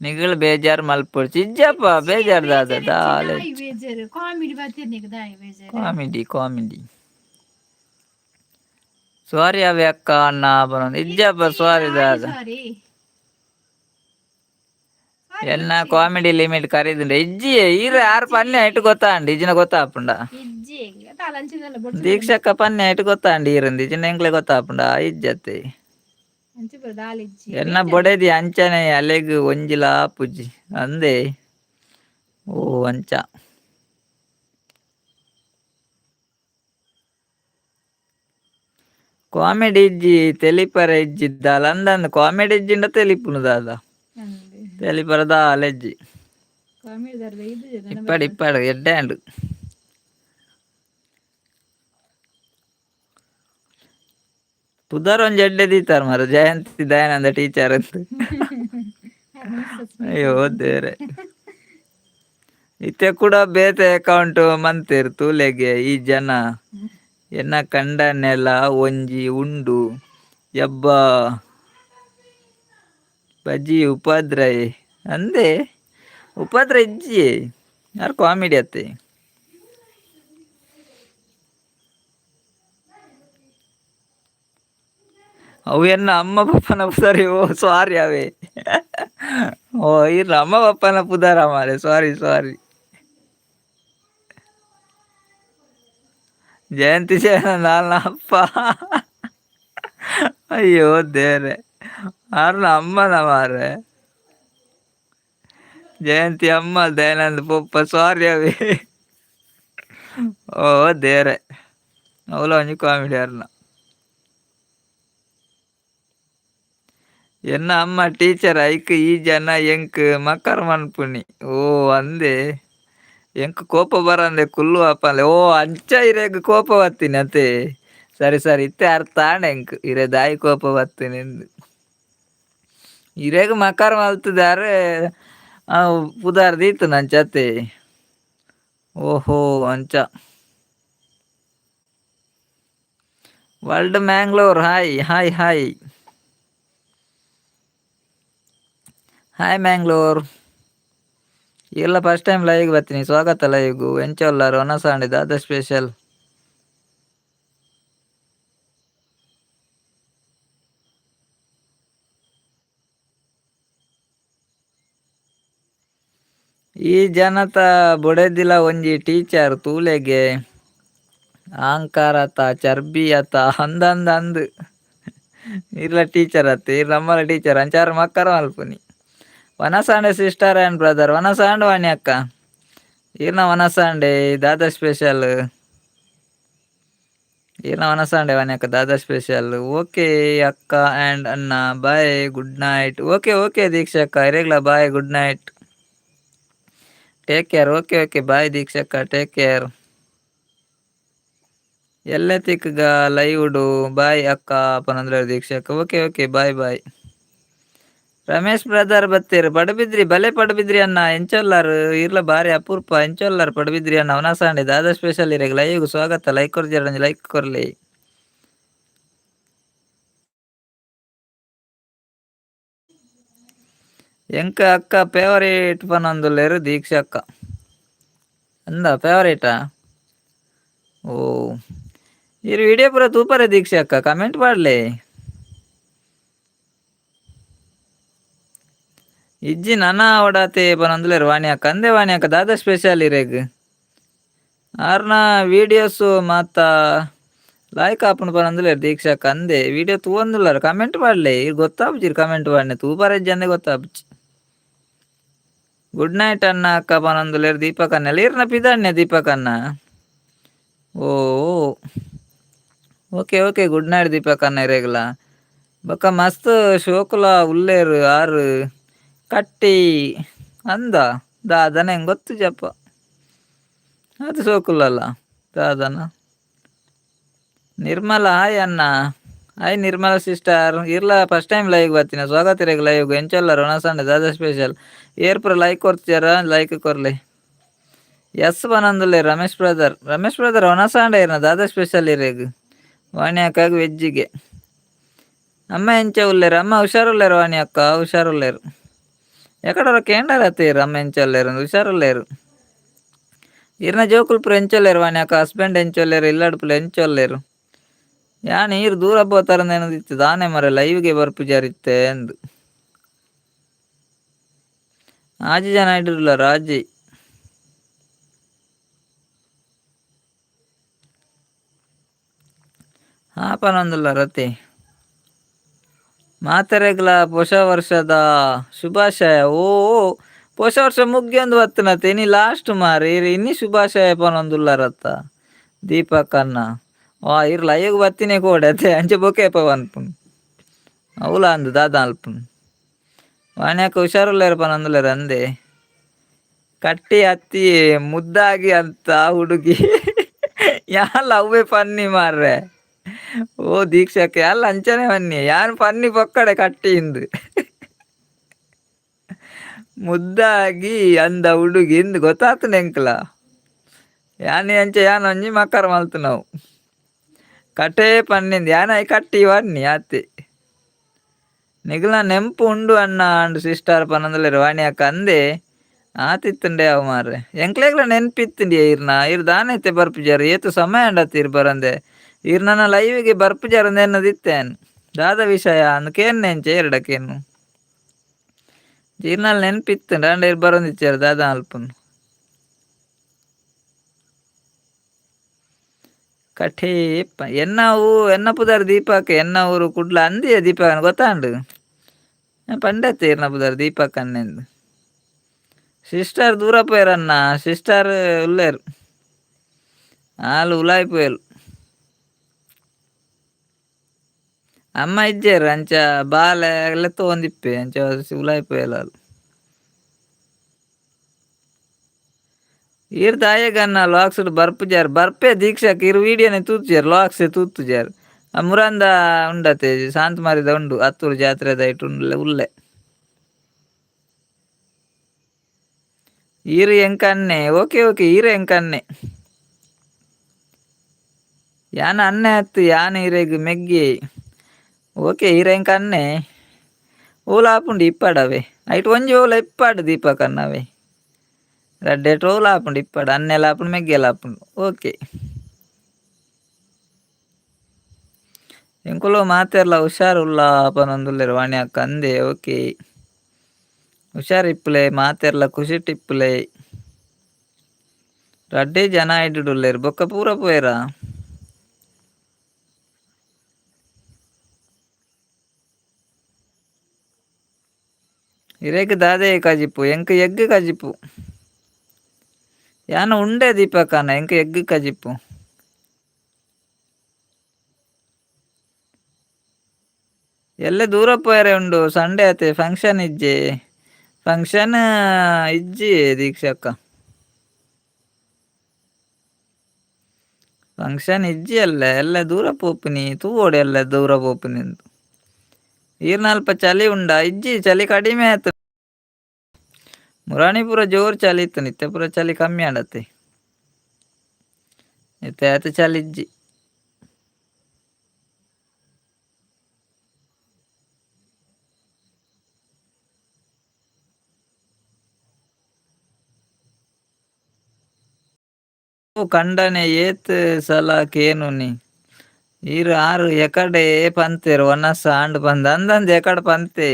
ನಿಗಲ್ ಬೇಜಾರ್ ಮಲ್ಪೊಡ್ಚಿ. ಇಜ್ಜಪ್ಪ ಬೇಜಾರ್ ದಾದ ದಾಲ. ದಾಯಿ ಬೇಜಾರ್ ಕಾಮಿಡಿ ಬತ್ತಿರ್ನಿಕ್ ದಾಯಿ ಬೇಜಾರ್. Comedy comedy. ಸಾರಿ ಅವೆ ಅಕ್ಕ ಅಣ್ಣ ಪನೊಂದು ಇಜ್ಜಪ್ಪ ಸಾರಿ ದಾದ. ಸಾರಿ. ಎನ್ನ ಕಾಮಿಡಿ ಲಿಮಿಟ್ ಕರೀದುಂಡೆ ಇಜ್ಜಿ ಈರ್ ಆರ್ ಪನ್ನೆ ಐಟ್ ಗೊತ್ತಾಂಡ್ ಇಜ್ಜಿನ ಗೊತ್ತಾಪುಂಡ. ಇಜ್ಜೆ ದಾಲ ಅಂಚಿನಲ್ಲ ಬೊಡ್ಚಿ. ದೀಕ್ಷಕ್ಕ ಪನ್ನೆ ಐಟ್ ಗೊತ್ತಾಂಡ್ ಈರಂದು ಇಜ್ಜಿನ ಎಂಕ್ಲೆ ಗೊತ್ತಾಪುಂಡ ಇಜ್ಜತ್ತೆ. ಅಂಚಿ ಪೂರ ದಾಲ ಇಜ್ಜಿ. ಎನ್ನ ಬೊಡೆದಿ ಅಂಚನೆ ಅಲೆಗ್ ಒಂಜಿಲ ಆಪುಜಿ ಅಂದೆ. ಓ ಅಂಚ. ಕಾಮಿಡಿ ಇಜ್ಜಿ ತೆಲಿಪರೆ ಇಜ್ಜಿ ದಾಲ ಅಂದಂದ್ ಕಾಮಿಡಿ ಇಜ್ಜಿಂಡ ತೆಲಿಪುನು ದಾದ. ಅಂದೆ. ತೆಲಿಪರ ದಾಲ ಇಜ್ಜಿ. ಕಾಮಿಡಿ ದಾಲ ಇದು. ಇಪ್ಪಡ್ ಇಪ್ಪಡ್ ಎಡ್ಡೆ ಅಂಡ್. ಪುದರ್ ಒಂಜಿ ಎಡ್ಡೆ ದೀತಾರ್ ಮಾರ್ರೆ ಜಯಂತಿ ದಯಾನಂದ ಟೀಚರ್ ಅಂತ. ಅಯ್ಯೋ ದೇವ್ರೆ. ಇತ್ತೆ ಕೂಡ ಬೇತೆ ಅಕೌಂಟ್ ಮಂತೆರ್ ತೂಲೆಗೆ ಈ ಜನ. ಎನ್ನ ಕಂಡನೆಲ ಒಂಜಿ ಉಂಡು ಯಬ್ಬಾ ಬಜಿ ಉಪದ್ರ ಅಂದೆ ಉಪದ್ರ ಇಜ್ಜಿ ಆರ್ ಕಾಮಿಡಿ ಅತ್ತೆ. ಅವು ಎನ್ನ ಅಮ್ಮ ಪಪ್ಪನ ಪುದರ್. ಓ ಸಾರಿ ಅವೇ. ಓ ಇರ್ಲ ಅಮ್ಮ ಪಪ್ಪನ ಪುದರ ಮಾರೆ, ಸಾರಿ ಸಾರಿ. ಜಯಂತಿ ನಾಲ್ನ ಅಪ್ಪ. ಅಯ್ಯೋ ದೇವ್ರೆ, ಆರ್ನ ಅಮ್ಮನ ಮಾರ್ರೆ. ಜಯಂತಿ ಅಮ್ಮ ದಯಾನಂದ ಪೊಪ್ಪ ಸಾರಿ ಅವೇ. ಓ ದೇವ್ರೆ, ಅವಳ ಒಂಜಿ ಕಾಮಿಡಿ ಆರ್ನ. ಎನ್ನ ಅಮ್ಮ ಟೀಚರ್ ಐಕ್ ಈ ಜನ ಎಂಕ್ ಮಕರ್ ಮನ್ಪುನಿ. ಓ ಅಂದೆ ಎಂಕ್ ಕೋಪ ಬರಂದೆ ಕುಲ್ಲು ಅಪ್ಪಂದೆ. ಓ ಅಂಚ ಇರೆಗ್ ಕೋಪ ಬತ್ತೀನಿ ಅತೆ. ಸರಿ ಸರಿ ಇತ್ತೆ ಅರ್ಥ ಆಂಡ್ ಎಂಕ್ ಇರೆ ದಾಯಿ ಕೋಪ ಬತ್ತೀನಿ ಎಂದು. ಇರೆಗ್ ಮಕರ್ ಮಲ್ತುದಾರೆ ಪುದರ್ ದೀತುನ ಅಂಚ ಅತೆ. ಓಹೋ ಅಂಚ. World Mangalore, hi hi hi. Hi Mangalore. ಇಲ್ಲ ಫಸ್ಟ್ ಟೈಮ್ ಲೈವ್ ಬರ್ತೀನಿ, ಸ್ವಾಗತ ಲೈವ್ಗು. ಎಂಚ ಉಲ್ಲಾರು ಒನಸಾಂಡ್ ದಾದ ಸ್ಪೆಷಲ್? ಈ ಜನತ ಬೊಡೆದಿಲ ಒಂಜಿ ಟೀಚರ್ ತೂಲೆಗೆ ಆಂಕಾರತ ಚರ್ಬಿಯತ ಅಂದಂದ ಅಂದ್ ಇರ್ಲ ಟೀಚರ್ ಅತ್ತೆ ಇರ್ ನಮ್ಮಲ ಟೀಚರ್ ಅಂಚಾರು ಮಕ್ಕರ ಮಲ್ಪುನಿ. ವನಸಾಂಡೆ ಸಿಸ್ಟರ್ ಆ್ಯಂಡ್ ಬ್ರದರ್ ವನಸಾಂಡ್ ವಾಣಿ ಅಕ್ಕ ಈರ್ನ ವನಸಾಂಡೆ ದಾದ ಸ್ಪೆಷಲ್? ಈರ್ನ ವನಸಾಂಡೆ ವಾಣಿ ಅಕ್ಕ ದಾದ ಸ್ಪೆಷಲ್? ಓಕೆ ಅಕ್ಕ ಆ್ಯಂಡ್ ಅಣ್ಣ bye good night. Okay okay Deeksha ಅಕ್ಕ ಇರೇಗ್ಲ bye good night, take care. Okay okay bye ದೀಕ್ಷಕ್ಕ, take care. ಎಲ್ಲೆ ತಿಕ್ಗ ಲೈವ್ಡು ಬಾಯ್ ಅಕ್ಕ ಪನಂದ್ರೆ ದೀಕ್ಷಕ್ಕ. Okay okay bye bye. Ramesh brother ಬತ್ತೀರ್ Padubidri ಬಲೆ ಪಡಬಿದ್ರಿ ಅಣ್ಣ ಎಂಚೊಲ್ಲಾರು ಇರ್ಲ ಬಾರಿ ಅಪೂರ್ಪ ಎಂಚೊಲ್ಲಾರು ಪಡಬಿದ್ರಿ ಅಣ್ಣ ಅವನಸಾಂಡೆ ದಾದಾ ಸ್ಪೆಷಲ್ ಇರೆಗ್ ಲೈವ್ ಸ್ವಾಗತ. Like ಕೊರ್ಜಾರ like ಕೊರ್ಲಿ. ಎಂಕ ಅಕ್ಕ ಫೇವರೇಟ್ ಪನೊಂದುಲ್ಲೆರ್ ದೀಕ್ಷಾ ಅಕ್ಕ ಅಂದ ಫೇವರೇಟಾ? ಓ ಇರ್ ವಿಡಿಯೋ ಪೂರ ತೂಪರೆ ದೀಕ್ಷಾ ಅಕ್ಕ, ಕಮೆಂಟ್ ಪಾಡ್ಲೆ. ಇಜ್ಜಿ ನನ ಓಡಾತೆ ಪನೊಂದುಲ್ಲೆರ್ ವಾಣಿ ಅಕ್ಕ ಅಂದೆ ವಾಣಿ ಅಕ್ಕ ದಾದ ಸ್ಪೆಷಲ್ ಇರೆಗ್? ಆರ್ನ ವೀಡಿಯೋಸ್ ಮಾತ ಲಾಯ್ಕ್ ಆಪುಂಡು ಪನೊಂದುಲ್ಲೆರ್ ದೀಕ್ಷಾ ಅಕ್ಕ ಅಂದೆ. ವಿಡಿಯೋ ತೂವೊಂದುಲ್ಲಾರ್ ಕಮೆಂಟ್ ಪಾಡ್ಲೆ, ಇರ್ ಗೊತ್ತಾಪುಜಿ ಕಮೆಂಟ್ ಪಾಡ್ನೆ ತೂಪರೆ ಇಜ್ಜಂದೆ ಗೊತ್ತಾಪುಜಿ. ಗುಡ್ ನೈಟ್ ಅಣ್ಣ ಅಕ್ಕ ಪನೊಂದುಲ್ಲೆರ್ ದೀಪಕ್ ಅಣ್ಣ. ಇರ್ನ ಪಿದಾಡ್ನೆ ದೀಪಕ್ ಅಣ್ಣ. ಓ okay okay good night Deepak ಅಣ್ಣ ಇರೆಗ್ಲ. ಬೊಕ್ಕ ಮಸ್ತ್ ಶೋಕುಲ ಉಲ್ಲೇರ್ ಆರ್ ಕಟ್ಟಿ ಅಂದ ದಾದನ ಹೆಂಗ್ ಗೊತ್ತುಜಪ್ಪ ಅದು ಸೋಕುಲ್ಲಲ್ಲ ದಾದನ. ನಿರ್ಮಲ ಹಾಯ್ ಅಣ್ಣ, ಹಾಯ್ ನಿರ್ಮಲ ಸಿಸ್ಟರ್. ಇರ್ಲ ಫಸ್ಟ್ ಟೈಮ್ ಲೈವ್ ಬರ್ತೀನಿ, ಸ್ವಾಗತ ಇರೆಗ್ ಲೈವ್. ಎಂಚೊಲ್ಲರ್ ಒನಸಂಡೆ ದಾದ ಸ್ಪೆಷಲ್? ಏರ್ ಪೂರ ಲೈಕ್ ಕೊರ್ತಿಜಾರ ಲೈಕ್ ಕೊರ್ಲೆ. ಎಸ್ ಪನೊಂದುಲ್ಲೆ ರಮೇಶ್ ಬ್ರದರ್. ರಮೇಶ್ ಬ್ರದರ್ ಒನಸಾಂಡೆ ಇರ್ನ ದಾದ ಸ್ಪೆಷಲ್ ಇರೆಗ್? ವಾಣಿ ಅಕ್ಕಗ್ ವೆಜ್ಜಿಗೆ. ಅಮ್ಮ ಎಂಚ ಉಲ್ಲೆರ್? ಅಮ್ಮ ಹುಷಾರುಲ್ಲೆರ್ ವಾಣಿ ಅಕ್ಕ, ಹುಷಾರುಲ್ಲೆರ್. ಎಕಡರ ಕೇಂಡರ ಅತ್ತೀರ್ ಅಮ್ಮ ಎಂಚ ಉಲ್ಲೆರ್ ಹುಷಾರುಲ್ಲೆರ್. ಇರ್ನ ಜೋಕುಲು ಪೂರ ಎಂಚ ಉಲ್ಲೆರ್ ವಾಣಿ ಅಕ್ಕ? ಹಸ್ಬೆಂಡ್ ಎಂಚ ಉಲ್ಲೆರ್? ಇಲ್ಲಡ್ ಪೂರ ಎಂಚ ಉಲ್ಲೆರ್? ಯಾನ್ ಈರ್ ದೂರ ಪೋತಾರಂದೇನದಿತ್ತು ದಾನೆ ಮರೆ ಲೈವ್ಗೆ ಬರ್ಪುಜಾರಿತ್ತೆ ಅಂದ್. ಆಜಿ ಜನ ಇಡುರ್ಲಾರ್ ಆಜಿ. ಹಾ ಪನೊಂದುಲ್ಲಾರ್ ಅತ್ತೆ. ಮಾತೆರೆಗ್ಲ ಪೊಸ ವರ್ಷದ ಶುಭಾಶಯ. ಓ ಪೊಸ ವರ್ಷ ಮುಗ್ಯೊಂದು ಬತ್ತನತೆ ಇನಿ ಲಾಸ್ಟ್ ಮಾರೆ ಇರ್ ಇನಿ ಶುಭಾಶಯ ಪನೊಂದುಲ್ಲಾರತ್ತ ದೀಪಕ್ ಅಣ್ಣ. ವಾ ಇರ್ ಲೈವ್ ಬತ್ತಿನೇ ಕೋಡೆ ಅತ್ತೆ ಅಂಚ ಬೊಕೇಪ ಪನ್ಪುನು ಅವ್ಲ ಅಂದ್ ದಾದ ಅಲ್ಪುನು. ವಾಣ್ಯಕ್ಕ ಹುಷಾರುಲ್ಲೆರ್ ಪನೊಂದುಲ್ಲೆರ್ ಅಂದೆ. ಕಟ್ಟಿ ಅತ್ತಿ ಮುದ್ದಾಗಿ ಅಂತ ಹುಡುಗಿ ಯಾಲ ಅವ್ವೆ ಪನ್ನಿ ಮಾರ್ರೆ. ಓ ದೀಕ್ಷಕ್ಕೆ ಅಲ್ಲ ಅಂಚನೆ ಬನ್ನಿ ಯಾನ್ ಪನ್ನಿ ಪೊಕ್ಕಡೆ ಕಟ್ಟಿ ಇಂದು ಮುದ್ದಾಗಿ ಅಂದ ಹುಡುಗಿ ಇಂದು ಗೊತ್ತಾತನೆ ಎಂಕ್ಲ. ಯಾನ್ ಅಂಚ ಯಾನ್ ಒಂಜಿ ಮಕ್ಕರ ಮಲ್ತುನವು ಕಟೇ ಪನ್ನಿಂದು ಯಾನ್ I ಕಟ್ಟಿ ಬನ್ನಿ ಆತೆ. ನಿಗುಲ ನೆಂಪು ಉಂಡು ಅಣ್ಣ ಅಂಡ್ ಸಿಸ್ಟರ್ ಪನೊಂದುಲ್ಲೆರ್ ವಾಣಿ ಅಕ್ಕ ಅಂದೆ. ಆತಿತ್ತುಂಡೆ ಅವು ಮಾರ್ರೆ ಎಂಕ್ಲೆಗ್ಲ ನೆನ್ಪಿತ್ತುಂಡಿ ಇರ್ನ ಇರ್ ದಾನೆ ಇತ್ತೆ ಬರ್ಪುಜಾರ್ ಏತ್ ಸಮಯ ಅಂಡತ್ತಿ ಇರ್ ಬರಂದೆ. ಇರ್ ನನ್ನ ಲೈವ್ಗೆ ಬರ್ಪುಜಾರ್ ಎನ್ನದಿತ್ತೆ ದಾದ ವಿಷಯ ಅಂದ್ ಕೇನ್ನೆ ಎಂಚ ಏರ್ಡ ಕೇನು. ಇರ್ನಲ್ ನೆನ್ಪಿತ್ತುಂಡು ಅಂಡ ಇರ್ ಬರೊಂದಿಚ್ಚೆರ್ ದಾದ ಮಲ್ಪುನು. ಕಠೇಪ ಎನ್ನ ಊ ಎನ್ನ ಪುದರ್ ದೀಪಕ್ ಎನ್ನ ಊರು ಕುಡ್ಲ ಅಂದಿಯ ದೀಪಕ್ ಗೊತ್ತಾಂಡು ಪಂಡತ್ತೆ ಇರ್ನ ಪುದರ್ ದೀಪಕ್ ಅನ್ನೆಂದು. ಸಿಸ್ಟರ್ ದೂರ ಪೋಯರನ್ನ ಸಿಸ್ಟರ್ ಉಲ್ಲೇರು ಆಲ್ ಉಲಾಯಿ ಪೋಯಲ್. ಅಮ್ಮ ಇಜ್ಜೆರ್ ಅಂಚ ಬಾಲೆ ಲೆತ್ತೊಂದಿಪ್ಪೆ ಅಂಚ ಉಲಾಯಿ ಪೋಯಲ್ ಆಲ್. ಈರ್ ದಾಯೆಗನ್ನ ಲಾಕ್ಸ್ ಬರ್ಪುಜಾರ್ ಬರ್ಪೆ ದೀಕ್ಷಕ್ ಇರ್ ವೀಡಿಯೋನೆ ತೂತುಜಾರ್ ಲಾಕ್ಸ್ ತೂತುಜಾರ್. ಆ ಮುರಂದ ಉಂಡತೆ ಶಾಂತಮಾರಿದ ಉಂಡು ಅತ್ತೂರು ಜಾತ್ರೆದ ಐಟ್ ಉಂಡ್ಲೆ ಉಲ್ಲೆ. ಈರ್ ಎಂಕನ್ನೆ ಓಕೆ ಓಕೆ ಈರ್ ಎಂಕನ್ನೆ. ಯಾನ ಅನ್ನೆ ಅತ್ತು ಯಾನ ಇರೆಗ್ ಮೆಗ್ಗಿ. ಓಕೆ ಇರೆಂಕ ಅನ್ನೆ ಓಲ ಆಪುಂಡು ಇಪ್ಪಾಡವೆ ಐಟ್ ಒಂಜಿ ಓಲ ಇಪ್ಪಾಡು ದೀಪಕ್ ಅಣ್ಣವೇ. ರಡ್ಡೆಟ್ ಓಲ ಆಪುಂಡು ಇಪ್ಪಾಡು ಅನ್ನೆಲ ಆಪುಂಡು ಮೆಗ್ಗೆಲ ಆಪುಂಡು. ಓಕೆ ಎಂಕುಲು ಮಾತೆರ್ಲ ಹುಷಾರುಲ್ಲ ಪನೊಂದುಲ್ಲೆರ್ ವಾಣಿ ಅಕ್ಕ ಅಂದೆ. ಓಕೆ ಹುಷಾರ್ ಇಪ್ಪುಲೆ ಮಾತೆರ್ಲ ಖುಷಿಟ್ ಇಪ್ಪುಲೆ. ರಡ್ಡೆ ಜನ ಇಡ್ಡುಲ್ಲೆರ್ ಬೊಕ್ಕ ಪೂರ ಪೋಯೆರಾ. ಇರೆಗ್ ದಾದೆ ಕಜಿಪು ಎಂಕ್ ಎಗ್ ಕಜಿಪು. ಯಾನ ಉಂಡೆ ದೀಪಕನ ಎಂಕ್ ಎಗ್ ಕಜಿಪು. ಎಲ್ಲೆ ದೂರ ಪೋಯೆರೆ ಉಂಡು ಸಂಡೆ ಆತೆ ಫಂಕ್ಷನ್ ಇಜ್ಜೆ. ಫಂಕ್ಷನ್ ಇಜ್ಜಿ ದೀಕ್ಷಕ್ಕ. ಫಂಕ್ಷನ್ ಇಜ್ಜಿ ಅಲ್ಲ ಎಲ್ಲ ದೂರ ಪೋಪಿನಿ ತೂವೊಡು ಎಲ್ಲ ದೂರ ಪೋಪಿನಿ. ಈರ್ನಲ್ಪ ಚಳಿ ಉಂಡಾ ಇಜ್ಜಿ ಚಳಿ ಕಡಿಮೆ ಆಯ್ತು. ಮುರಾಣಿ ಪೂರ ಜೋರು ಚಳಿ ಇತ್ತು ನಿತ್ಯ ಪೂರ ಚಳಿ ಕಮ್ಮಿ ಆಂಡತೆ. ಇತ್ತೆ ಆತ ಚಳಿ ಇಜ್ಜಿ. ಕಂಡನೆ ಏತ್ ಸಲ ಕೇನುನಿ ಈರ್ ಆರು ಎಕಡೆ ಪಂತೆರ್ ವನಸ್ ಆಂಡ್ ಪಂದ್ ಅಂದಂದ್ ಎಕಡೆ ಪಂತೆ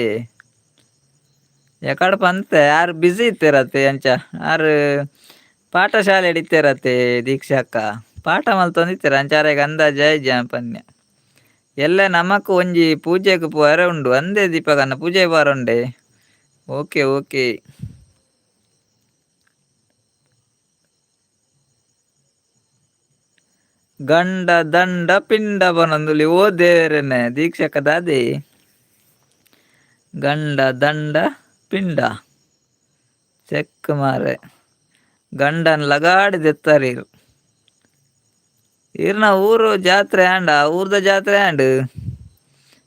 ಎಕಡೆ ಪಂತೆ ಆರ್ ಬಿಸಿ ಇತ್ತೆರತೆ ಅಂಚ ಆರ್ ಪಾಠಶಾಲೆ ಇತ್ತೆರತೆ ದೀಕ್ಷಕ್ಕ ಪಾಠ ಮಲ್ತೊಂದಿತ್ತೆರ್ ಅಂಚ ಆರೆಗ್ ಅಂದಾಜ್ ಆಯಿಜಿ ಪನ್ಯ. ಎಲ್ಲ ನಮಕ್ ಒಂಜಿ ಪೂಜೆಗ್ ಪೋಯೆರೆ ಉಂಡು ಅಂದೆ ದೀಪಕನ್ನ ಪೂಜೆ ಪೋಯೆರೆ ಉಂಡೆ. ಓಕೆ ಓಕೆ ಗಂಡ ದಂಡ ಪಿಂಡ ಪನೊಂದುಲಿ ಓ ದೇವೆರೆನೆ ದೀಕ್ಷಕ ದಾದೆ. ಗಂಡ ದಂಡ ಪಿಂಡ ಚೆಕ್ ಮಾರೆ ಗಂಡನ್ ಲಗಾಡಿ ದೆತ್ತರ್ ಈರ್. ಈರ್ನ ಊರು ಜಾತ್ರೆ ಆಂಡ ಊರ್ದ ಜಾತ್ರೆ ಆಂಡ್.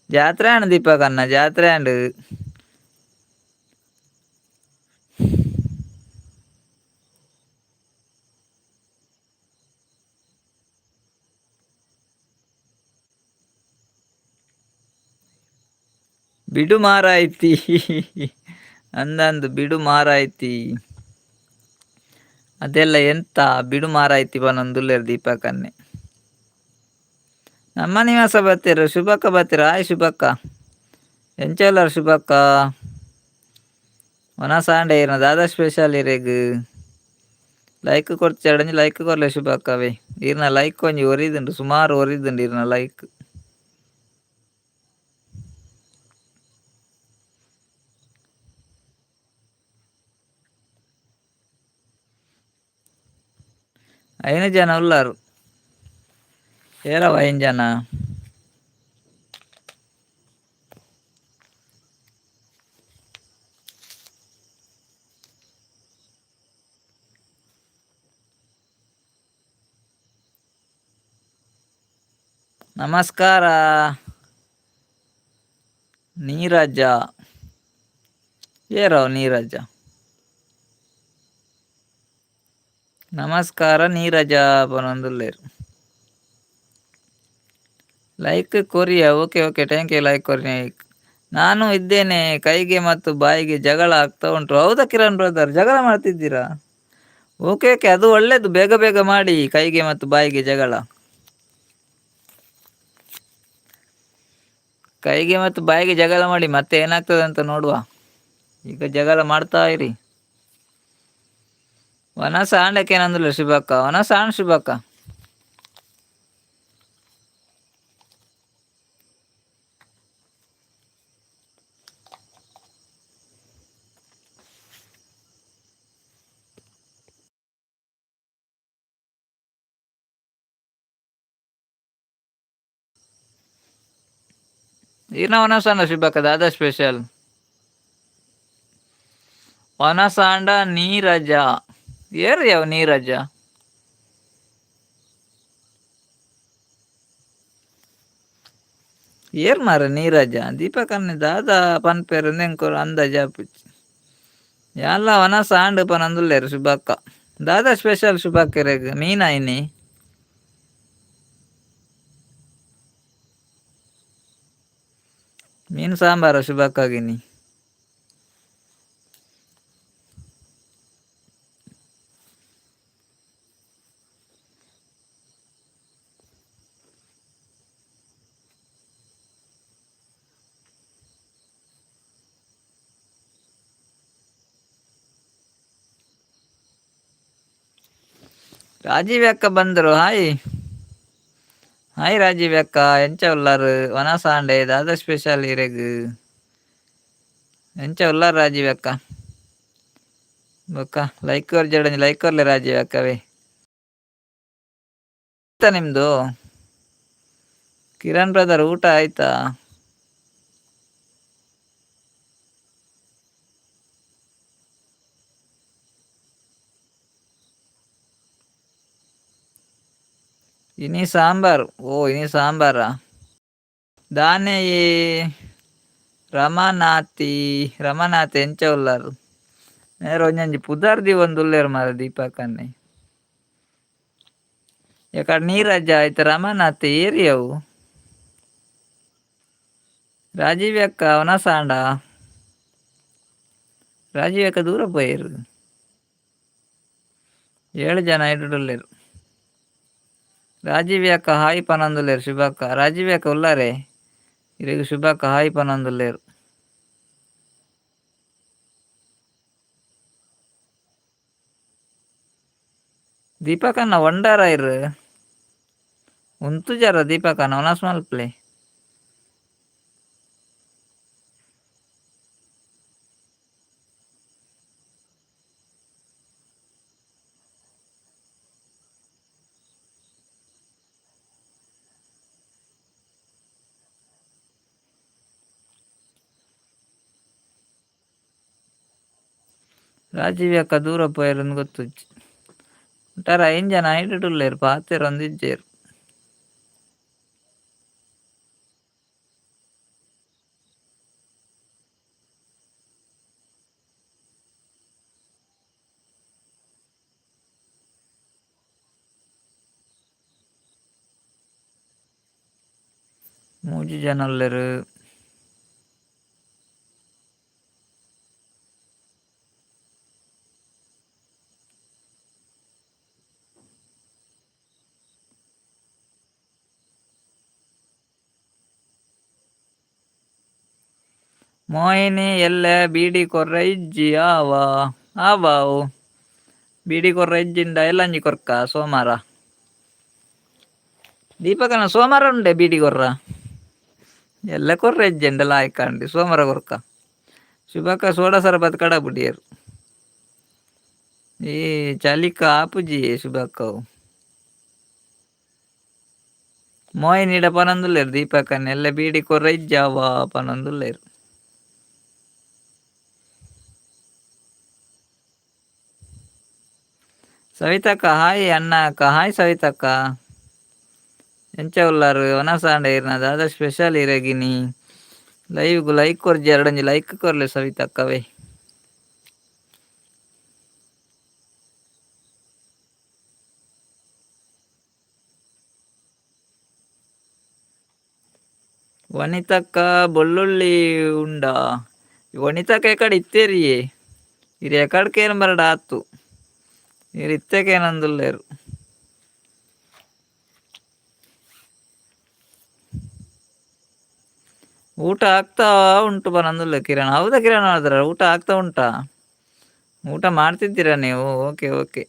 ಜಾತ್ರೆ ಆಂಡ್ ದೀಪಕನ್ನ ಜಾತ್ರೆ ಆಂಡ್. ಬಿಡು ಮಾರಾಯ್ತಿ ಅಂದಂದು ಬಿಡು ಮಾರಾಯ್ತಿ. ಅದೆಲ್ಲ ಎಂತ ಬಿಡು ಮಾರಾಯ್ತಿ ಪನೊಂದುಲ್ಲೆರ್ ದೀಪಕನ್ನೆ. ನಮ್ಮ ನಿವಾಸ ಬತ್ತೆರ್ ಶುಭಕ್ಕ ಬತ್ತೆರ್ ಆಯ್ ಶುಭಕ್ಕ. ಎಂಚ ಉಲ್ಲರ್ ಶುಭಕ್ಕ. ವನಸ್ ಆಂಡ ಈರ್ನ ದಾದಾ ಸ್ಪೆಷಲ್ ಇರೆಗ್. ಲೈಕ್ ಕೊರ್ಚರ್ಡ ಲೈಕ್ ಕೊರ್ಲೆ ಶುಭಕ್ಕವೇ. ಈರ್ನ ಲೈಕ್ ಒಂಜಿ ಒರಿದುಂಡು ಸುಮಾರು ಒರಿದುಂಡು ಈರ್ನ ಲೈಕ್. ಐನು ಜನ ಉಲ್ಲಾರು. ಏರವ ಐನ್ ಜನ. ನಮಸ್ಕಾರ ನೀರಜ. ಏರವ್ ನೀರಜ. ನಮಸ್ಕಾರ ನೀರಜ ಪನೊಂದುಲ್ಲೆರ್. ಲೈಕ್ ಕೊರಿಯ okay okay thank you like ಕೊರಿಯ. ನಾನು ಇದ್ದೇನೆ ಕೈಗೆ ಮತ್ತು ಬಾಯಿಗೆ ಜಗಳ ಆಗ್ತಾ ಉಂಟು. ಹೌದಾ ಕಿರಣ್ ಬ್ರದರ್ ಜಗಳ ಮಾಡ್ತಿದ್ದೀರಾ? ಓಕೆ ಓಕೆ ಅದು ಒಳ್ಳೇದು, ಬೇಗ ಬೇಗ ಮಾಡಿ ಕೈಗೆ ಮತ್ತು ಬಾಯಿಗೆ ಜಗಳ. ಕೈಗೆ ಮತ್ತು ಬಾಯಿಗೆ ಜಗಳ ಮಾಡಿ ಮತ್ತೆ ಏನಾಗ್ತದೆ ಅಂತ ನೋಡುವ. ಈಗ ಜಗಳ ಮಾಡ್ತಾ ಇರಿ. ವನಸ ಆಂಡಕ್ಕೇನಂದ್ರಲ್ಲ ಶುಭಕ್ಕ, ವನಸ ಆಂಡ್ ಶುಭಕ್ಕ. ಈರ್ನ ವನಸ ಆಂಡ ಶುಭಕ್ಕ ದಾದಾ ಸ್ಪೆಷಲ್. ವನಸ ಆಂಡ ನೀರಜ. ಏರ್ ಯಾವ ನೀರಜ? ಏರ್ ಮಾರ ನೀರಜ ದೀಪಕನ್ನೆ ದಾದಾ ಪನ್ಪೆರ್ ಎಂಕ್ ಅಂದಾಜ್ ಆಪುಜಿ. ಯಾನ್ಲ ವನಸ್ ಆಂಡ್ ಪನೊಂದುಲ್ಲೆರ್ ಶುಭಕ್ಕ. ದಾದಾ ಸ್ಪೆಷಲ್ ಶುಭಕ್ಕೆರೆಗ್ ಮೀನಾ ಇನಿ? ಮೀನು ಸಾಂಬಾರ ಶುಭಕ್ಕಾಗಿನಿ. ರಾಜೀವ್ ಅಕ್ಕ ಬಂದರು, ಹಾಯ್ ಹಾಯ್ ರಾಜೀವ್ ಅಕ್ಕ, ಎಂಚ ಉಲ್ಲಾರು? ವನಸಾಂಡೆ ದಾದ ಸ್ಪೆಷಲ್ ಇರೆಗ್? ಎಂಚ ಉಲ್ಲಾರು ರಾಜೀವ್ ಅಕ್ಕ? ಬೊಕ್ಕ ಲೈಕ್ ಕೊರ್ಜಡಂಜಿ ಲೈಕ್ ಕೊರ್ಲೆ ರಾಜೀವ್ ಅಕ್ಕವೇ. ನಿಮ್ದು ಕಿರಣ್ ಬ್ರದರ್ ಊಟ ಆಯ್ತಾ? ಇನಿ ಸಾಂಬಾರ್. ಓ ಇನಿ ಸಾಂಬಾರಾ? ದಾನೆ ರಮಾನಾಥಿ, ರಮಾನಾಥ್ ಎಂಚ ಉಲ್ಲಾರು? ಮೇರ್ ಒಂಜೊಂಜಿ ಪುದರ್ ದೀವೊಂದುಲ್ಲೆರ್ ಮಾರ್ರೆ ದೀಪಕ್ಕನ್ನೆ. ಎಕಡೆ ನೀರಜ ಐತ ರಮಾನಾಥ್ ಏರಿ ಅವು. ರಾಜೀವ್ ಅಕ್ಕ ವನಸಾಂಡ? ರಾಜೀವ್ ಅಕ್ಕ ದೂರ ಪೋಯೆರ್. 7 ಜನ ಇಡುಡುಲ್ಲೆರ್. ರಾಜೀವ್ ಅಕ್ಕ ಹಾಯ್ ಪನೊಂದುಲ್ಲೆರ್ ಶುಭಕ್ಕ. ರಾಜೀವ್ ಅಕ್ಕ ಉಲ್ಲಾರೆ? ಇರೆಗ್ ಶುಭಕ್ಕ ಹಾಯ್ ಪನೊಂದುಲ್ಲೆರ್. ದೀಪಕಣ್ಣ ಒಂಡಾರ ಇರ್ ಉಂತುಜಾರ ದೀಪಕಣ್ಣ ವನಸ್ ಮಲ್ಪಲೆ. ರಾಜೀವ್ ಅಕ್ಕ ದೂರ ಪೋಯೆರ್ ಗೊತ್ತುಜ್ಜಿ. ಉಂಟಾರ 5 ಜನ ಐಡುಡುಲ್ಲೆರ್ ಪಾತೆರೊಂದಿಜ್ಜೆರ್. 3 ಜನ ಉಲ್ಲೆರ್. ಮೋಹಿನಿ ಎಲ್ಲೆ ಬೀಡಿ ಕೊರ್ರ ಇಜ್ಜಿ ಆವ ಆವಾವು ಬೀಡಿ ಕೊರ್ರ ಇಜ್ಜಿಂಡ ಎಲ್ಲಂಜಿ ಕೊರ್ಕ ಸೋಮಾರ. ದೀಪಕನ ಸೋಮಾರ ಉಂಡೆ ಬೀಡಿ ಕೊರ್ರ ಎಲ್ಲ ಕೊರ್ರ ಇಜ್ಜಂಡ ಲಾಯ್ಕಂಡಿ ಸೋಮಾರ ಕೊರ್ಕ. ಶುಭಕ್ಕ ಸೋಡಾ ಸರಬತ್ ಕಡ ಬುಡಿಯರು. ಈ ಚಲಿಕ ಆಪುಜಿ ಶುಭಕ್ಕವು. ಮೋಹಿನಿಡ ಪನೊಂದುಲ್ಲೆರ್ ದೀಪಕ್ಕನ್ ಎಲ್ಲ ಬೀಡಿ ಕೊರ್ರ ಇಜ್ಜಾವ ಪನೊಂದುಲ್ಲೆರ್. ಸವಿತಕ್ಕ ಹಾಯ್ ಅಣ್ಣ ಅಕ್ಕ ಹಾಯ್ ಸವಿತಕ್ಕ. ಎಂಚ ಉಲ್ಲಾರು? ವನಸಾಂಡ ಇರ್ನ ದಾದ ಸ್ಪೆಷಲ್ ಇರೆಗಿನಿ? ಲೈವ್ ಲೈಕ್ ಕೊರ್ಜಿ ಎರಡೊಂಜಿ ಲೈಕ್ ಕೊರ್ಲೆ ಸವಿತಕ್ಕವೇ. ವನಿತಕ್ಕ ಬೊಳ್ಳುಳ್ಳಿ ಉಂಡಾ? ವನಿತಕ್ಕ ಎಕಡೆ ಇತ್ತೇರಿಯೇ ಇರ್ ಎಕಡ್ಕೇನು ಬರಡ ಆತು ಇರ್ ಇತ್ತೆಕೇನಂದುಲ್ಲೆರ್. ಊಟ ಆಗ್ತಾ ಉಂಟು ಬರಂದುಲ್ಲ ಕಿರಣ್. ಹೌದಾ ಕಿರಣ್ ಆದ್ರ ಊಟ ಆಗ್ತಾ ಉಂಟಾ? ಊಟ ಮಾಡ್ತಿದ್ದೀರಾ ನೀವು? Okay okay.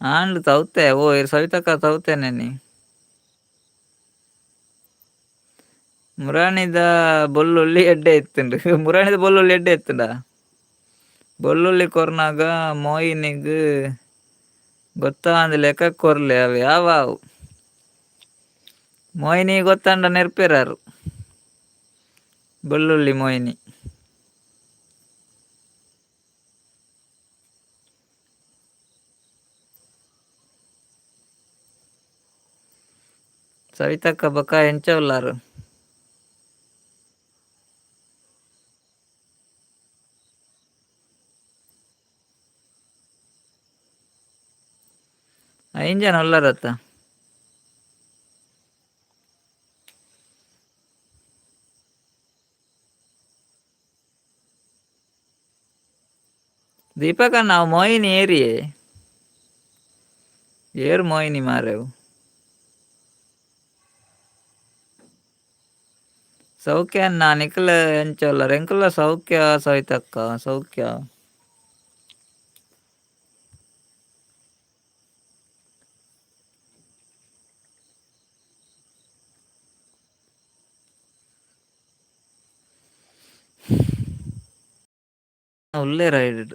ಆಂಡ್ ತೌತೆ ಓ ಇರ್ ಸವಿತಕ್ಕ ತೌತೇನೆ. ಮುರಾಣಿದ ಬೊಲ್ಲುಳ್ಳಿ ಎಡ್ಡೆ ಇತ್ತುಂಡು. ಮುರಾಣಿದ ಬೊಲ್ಲುಳ್ಳಿ ಎಡ್ಡೆ ಇತ್ತುಂಡ? ಬೊಲ್ಲುಳ್ಳಿ ಕೊರ್ನಾಗ ಮೋಯಿನಿಗ್ ಗೊತ್ತಾಂದ್ ಲೆಕ್ಕ ಕೊರ್ಲೆ ಅವು ಯಾವಾವು. ಮೋಹಿನಿ ಗೊತ್ತಂಡ ನೆರ್ಪೆರಾರು ಬೆಳ್ಳುಳ್ಳಿ ಮೋಹಿನಿ. ಸವಿತಕ್ಕ ಬೊಕ ಎಂಚ ಉಲ್ಲಾರು? 5 ಜನ ಉಲ್ಲಾರತ್ತ. ದೀಪಕ ನಾವು ಮೋಹಿನಿ ಏರಿಯೇ ಏರ್ ಮೋಹಿನಿ ಮಾರೇವು. ಸೌಖ್ಯ ಅಣ್ಣ, ನಿಖಿಲ್ ಎಂಚ ಉಲ್ಲರ್? ಎಂಕುಲ್ಲ ಸೌಖ್ಯ ಸವಿತಕ್ಕ, ಸೌಖ್ಯ. ಉಲ್ಲೇರ ಐಡಿಡ್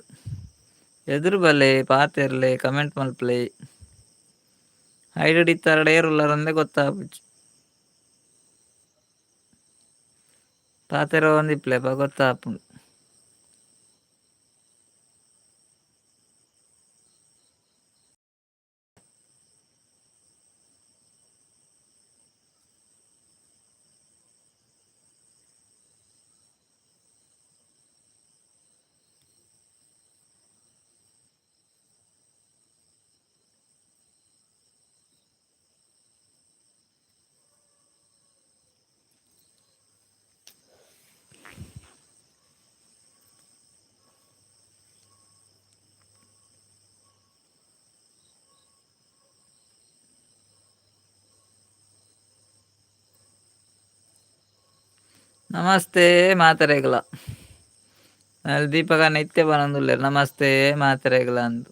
ಎದುರು ಬಲೆ ಪಾತೆರ್ಲೆ ಕಮೆಂಟ್ ಮಲ್ಪಲೆ. ಐಡಿಡ್ ಇತ್ತಾರಡ ಏರ್ ಉಲ್ಲರಂದೆ ಗೊತ್ತಾಪುಜಿ. ಪಾತೆರ ಒಂದಿಪ್ಲೆ ಗೊತ್ತಾಪುಂಡು. ನಮಸ್ತೆ ಮಾತೆರೆಗ್ಲ. ದೀಪಕ ನಿತ್ಯ ಬನೊಂದುಲ್ಲೆರ್ ನಮಸ್ತೆ ಮಾತೆರೆಗ್ಲ ಅಂದ್.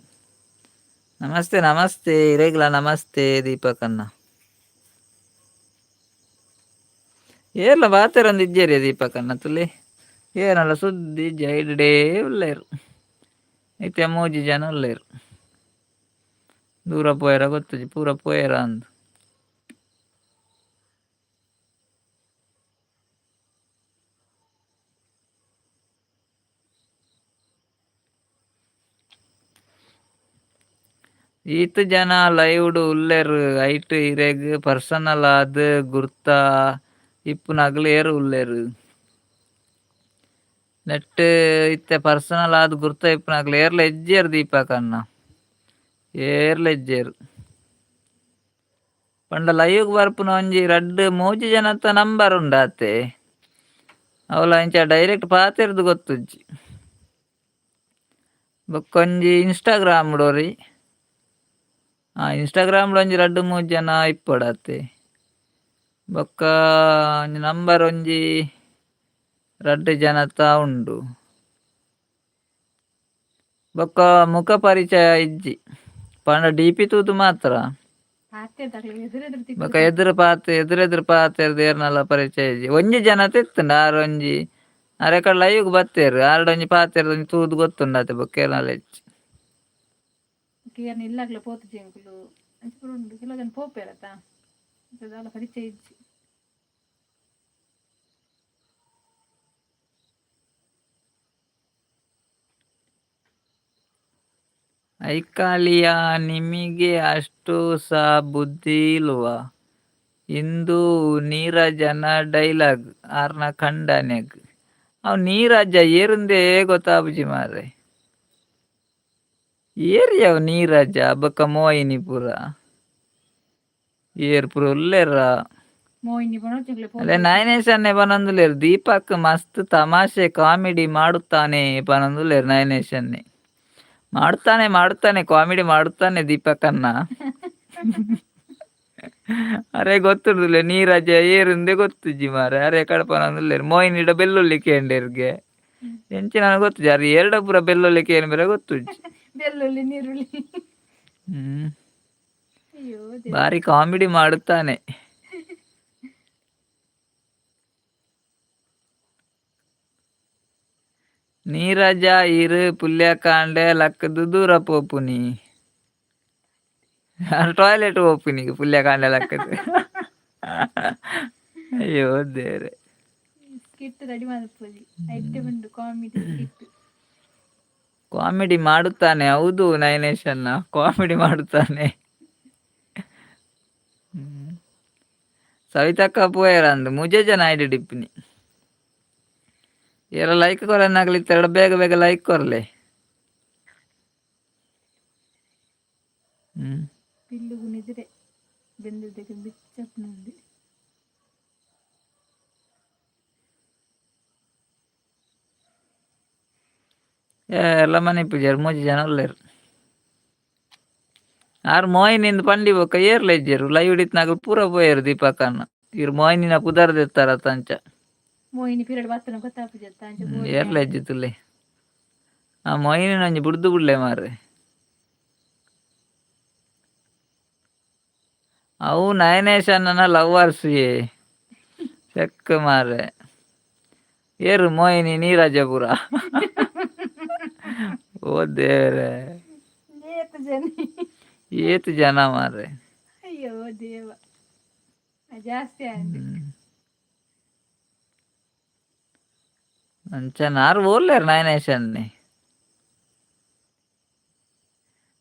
ನಮಸ್ತೆ ನಮಸ್ತೆ ಇರೆಗ್ಲ ನಮಸ್ತೆ ದೀಪಕಣ್ಣ. ಏರ್ಲ ಪಾತೆರೊಂದು ಇಜ್ಜೆರಿ ದೀಪಕಣ್ಣ ತುಲೆ. ಏನಲ್ಲ ಸುದ್ದಿ ಇಜ್ಜಿ ಐಡ್ಡೇ ಉಲ್ಲೆರ್. ಇತ್ತೆ ಮೂಜಿ ಜನ ಉಲ್ಲೆರ್. ದೂರ ಪೋಯೆರ ಗೊತ್ತುಜಿ ಪೂರ ಪೋಯೆರ ಅಂದ್. ಈತ್ ಜನ ಲೈವ್ಡ್ ಉಲ್ಲೆರ್ ಐಟ್ ಇರೆಗ್ ಪರ್ಸನಲ್ ಆದ್ ಗುರ್ತ ಇಪ್ಪುನಕುಲು ಏರ್ ಉಲ್ಲೆರ್. ನೆಟ್ ಇತ್ತೆ ಪರ್ಸನಲ್ ಆದ್ ಗುರ್ತ ಇಪ್ಪುನಕುಲು ಏರ್ಲ ಇಜ್ಜೆರ್ ದೀಪಕಣ್ಣ. ಏರ್ಲ ಇಜ್ಜೆರ್. ಪಂಡ ಲೈವ್ ಬರ್ಪುನ ಒಂಜಿ ರಡ್ಡ್ ಮೂಜಿ ಜನತ ನಂಬರ್ ಉಂಡಾತೆ. ಅವ್ಲ ಇಂಚ ಡೈರೆಕ್ಟ್ ಪಾತೆರ್ದ್ ಗೊತ್ತುಜ್ಜಿ. ಬೊಕ್ಕೊಂಜಿ ಇನ್ಸ್ಟಾಗ್ರಾಮ್ ಡೋರಿ. ಇನ್ಸ್ಟಾಗ್ರಾಮ್ ಒಂಜಿ ರಡ್ಡ್ ಮೂಜಿ ಜನ ಇಪ್ಪೊಡಾತೆ. ಬೊಕ್ಕ ಒಂಜಿ ನಂಬರ್ ಒಂಜಿ ರಡ್ಡ್ ಜನತ ಉಂಡು. ಬೊಕ್ಕ ಮುಖ ಪರಿಚಯ ಇಜ್ಜಿ. ಪಂಡ ಡಿಪಿ ತೂದು ಮಾತ್ರ. ಬೊಕ್ಕ ಎದುರು ಪಾತೆ ಎದುರೆದುರು ಪಾತೆರ್ದ್ ಏರ್ನಲ ಪರಿಚಯ ಇಜ್ಜಿ. ಒಂಜಿ ಜನತ ಇತ್ತುಂಡ ಆರ್ ಒಂಜಿ ಅರೆಕಡ್ ಲೈವ್ ಬತ್ತೆರ್ ಆರ್ಡ ಒಂಜಿ ಪಾತೆರ್ದ್ ಒಂಜಿ ತೂದು ಗೊತ್ತುಂಡಾತೆ ಬೊಕ್ಕ ಏರ್ನಲ ಇಜ್ಜಿ. ಏರ್ನ ಇಲ್ಲಗ್ಲ ಪೋತುಜಿ ಎಂಕುಲು ಅಂಚ ಪೂರ ಉಂಡು. ಕೆಲವು ಜನ ಪೋಪೆರತ್ತ ಅಂಚ ದಾಲ ಪರಿಚಯ ಇಜ್ಜಿ. ಐಕಾಳಿಯ ನಿಮಗೆ ಅಷ್ಟು ಸಹ ಬುದ್ಧಿ ಇಲ್ವಾ ಇಂದು ನೀರಜನ ಡೈಲಾಗ್ ಆರ್ನ ಖಂಡನೆಗ್. ಅವು ನೀರಜ ಏರುಂದೇ ಗೊತ್ತಾಪುಜಿ ಮಾರ್ರೆ. ಏರ್ ಅವು ನೀರಜ ಬೊಕ್ಕ ಮೋಹಿನಿ ಪೂರ. ಏರ್ ಪೂರ ಉಲ್ಲೆರ. ಮೋಹಿನಿ ಪನೊರ್ಚಿ ಅದೇ ನಯನೇಶ್ ಅನ್ನೆ ಪನೊಂದುಲ್ಲೆರ್ ದೀಪಕ್ ಮಸ್ತ್ ತಮಾಷೆ ಕಾಮಿಡಿ ಮಾಡುತ್ತಾನೆ ಪನೊಂದುಲ್ಲೆರ್ ನಯನೇಶ್ ಅನ್ನೆ. ಮಾಡುತ್ತಾನೆ ಮಾಡುತ್ತಾನೆ ಕಾಮಿಡಿ ಮಾಡುತ್ತಾನೆ ದೀಪಕ್ ಅಣ್ಣ. ಅರೆ ಗೊತ್ತುಂಡುಲೆ ನೀರಜ ಏರುಂದೇ ಗೊತ್ತುಜ್ಜಿ ಮಾರ್ರೆ. ಅರೆ ಕಡಪನೊಂದುಲ್ಲೆರ್ ಮೋಹಿನಿಡ ಬೆಲ್ಲುಳ್ಳಿ ಕೇಂಡೆರ್ಗೆ. ಎಂಚಿನ ಗೊತ್ತುಜ್ಜಿ ಅರೆ ಏರ್ಡ ಪೂರ ಬೆಲ್ಲುಳ್ಳಿ ಕೇನ್ಬೆರೆ ಗೊತ್ತುಜ್ಜಿ. ಬೆಳ್ಳುಳ್ಳಿ ನೀರುಳ್ಳಿ. ಹ್ಮ್. ಅಯ್ಯೋ. ಬಾರಿ ಕಾಮಿಡಿ ಮಾಡುತ್ತಾನೆ. ನೀರಜ ಇರು ಪುಲ್ಯಕಾಂಡೆ ಲಕ್ಕದು ದೂರ ಪೋಪುನಿ. ಟಾಯ್ಲೆಟ್ ಪೋಪುನಿ ಪುಲ್ಯಕಾಂಡೆ ಲಕ್ಕದು. ಅಯ್ಯೋ ದೇವ್ರೆ. ಸ್ಕಿಟ್ ರೆಡಿ ಮಲ್ಪೊಲಿ ಐತೆ ಉಂಡು ಕಾಮಿಡಿ ಸ್ಕಿಟ್. ಕಾಮಿಡಿ ಮಾಡುತ್ತಾನೆ ಹೌದು ನಯನೇಶ್ ಅಣ್ಣ ಕಾಮಿಡಿ ಮಾಡುತ್ತಾನೆ. ಸವಿತಕ್ಕ ಪೋಯೆರ್ ಅಂದ್ ಮೂಜೆ ಜನ ಐಡಿ ಇಪ್ಪುನಿ. ಏರ ಲೈಕ್ ಕೊರನ್ನಾಗಲಿ ಇತ್ತೆರಡ ಬೇಗ ಬೇಗ ಲೈಕ್ ಕೊರ್ಲೆ. ಹ್ಮ್. ಪಿಲ್ಲುಗು ನಿದ್ರೆ ಬೆಂದಿದ್ದಕ್ಕೆ ಬಿಚ್ಚಪ್ಪುನಂದು. ಏರ್ಲ ಮನಿಪುಜೆರ್, ಮೂಜಿ ಜನ ಉಲ್ಲೆರ್. ಆರ್ ಮೋಹಿನಿಂದ್ ಪಂಡಿ ಬೊಕ್ಕ ಏರ್ಲ ಇಜ್ಜೆರ್. ಲೈವ್ ಇತ್ತಿನಕುಲು ಪೂರ ಪೋಯೆರ್. ದೀಪಕ್ಕನ್ನ ಇರ್ ಮೋಹಿನಿನ ಪುದರ್ ದೆತ್ತಾರತ್ತ ಅಂಚ. ಮೋಹಿನಿ ಪೀರಿಯಡ್ ಬತ್ತನ ಗೊತ್ತಾಪುಜತ್ತ ಅಂಚ. ಏರ್ಲ ಇಜ್ಜಿ ತುಲೆ. ಆ ಮೋಹಿನಿನ ಒಂಜಿ ಬುಡ್ದು ಬುಡ್ಲೆ ಮಾರ್ರೆ. ಅವು ನಯನೇಶ್ ಅಣ್ಣನ ಲವರ್ಸ್ ಯೇ ಚೆಕ್ ಮಾರ್ರೆ. ಏರು ಮೋಹಿನಿ, ನೀರಜ ಪೂರ. ಓ ದೇವ್ರೆ! ಏತ್ ಜನ! ಏತ್ ಜನ ಮಾರ್ರೆ! ಅಯ್ಯೋ ದೇವ, ಜಾಸ್ತಿ ಆಂಡ್. ಅಂಚ ನಾರು ಓಲ್ಲೇರು ನಯನೇಶ್ ಅನ್ನೆ.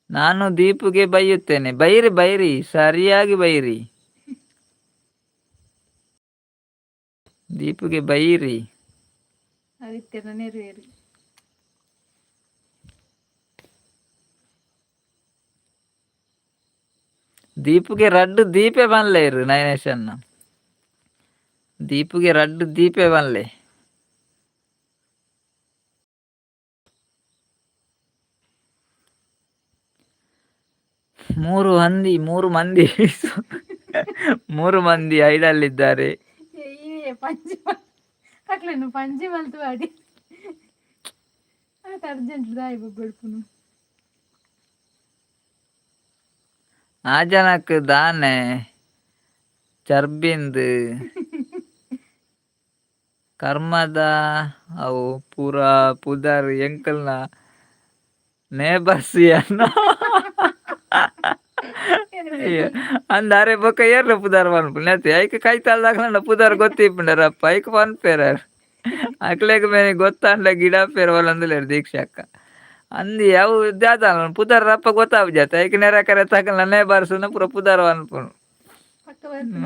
ನಾನು ದೀಪುಗೆ ಬೈಯುತ್ತೇನೆ. ಬೈರಿ ಬೈರಿ, ಸರಿಯಾಗಿ ಬೈರಿ, ದೀಪುಗೆ ಬೈರಿ. ಅರಿತ್ತೆರ್ನ ನೆರುವೆರು. ದೀಪುಗೆ ರಡ್ಡ್ ದೀಪೆ ಬನ್ಲೇರು ನಯನೇಶ್ ಅಣ್ಣ. ದೀಪುಗೆ ರಡ್ಡ್ ದೀಪೆ ಬನ್ಲೆ. ಮೂರು ಹಂದಿ, ಮೂರು ಮಂದಿ, ಮೂರು ಮಂದಿ ಐಡಲ್ಲಿದ್ದಾರೆ. ಈ ಪಂಜಿ ಅಕ್ಲೆನು ಪಂಜಿ ಮಲ್ತು ವಾಡಿ. ಆತ ಅರ್ಜೆಂಟ್ ದಾಯಿ ಬೊಬ್ಬೆಡ್ಪುನು. ಆ ಜನಕ್ ದಾನೆ ಚರ್ಬಿಂದ್ ಕರ್ಮದ ಅವು ಪೂರ ಪುದರ್ ಎಂಕಲ್ನ ನೇಬರ್ಸ್ ಅನ್ನ ಅಂದಾರೆ. ಬೊಕ್ಕ ಏರ್ಲ ಪುದರ್ ಪನ್ಪುನ ಐಕ್ ಕೈತಲ್ದಾಕ್ಲಂಡ ಪುದರ್ ಗೊತ್ತಿಪ್ಪುಂಡರಪ್ಪ. ಐಕ್ ಪನ್ಪೆರ್ ಅಕ್ಲೆಗ್ ಮೇನೆ ಗೊತ್ತಾಂಡ ಗಿಡಪೇರ್ ಒಲಂದುಲ್ಲೆರ್. ದೀಕ್ಷಕ್ಕ ಅಂದಿ ಅವು ದಾದ ಪುದರ್ ರಪ್ಪ ಗೊತ್ತಾಪುಜತ್ತ. ಐಕ್ ನೆರೆ ಕರೆ ತಕಲ್ನ ನೇಬರ್ಸ್ ಪೂರ ಪುದರ್ ಪನ್ಪುನು. ಪಕ್ಕ ಬರ್ಪುನ.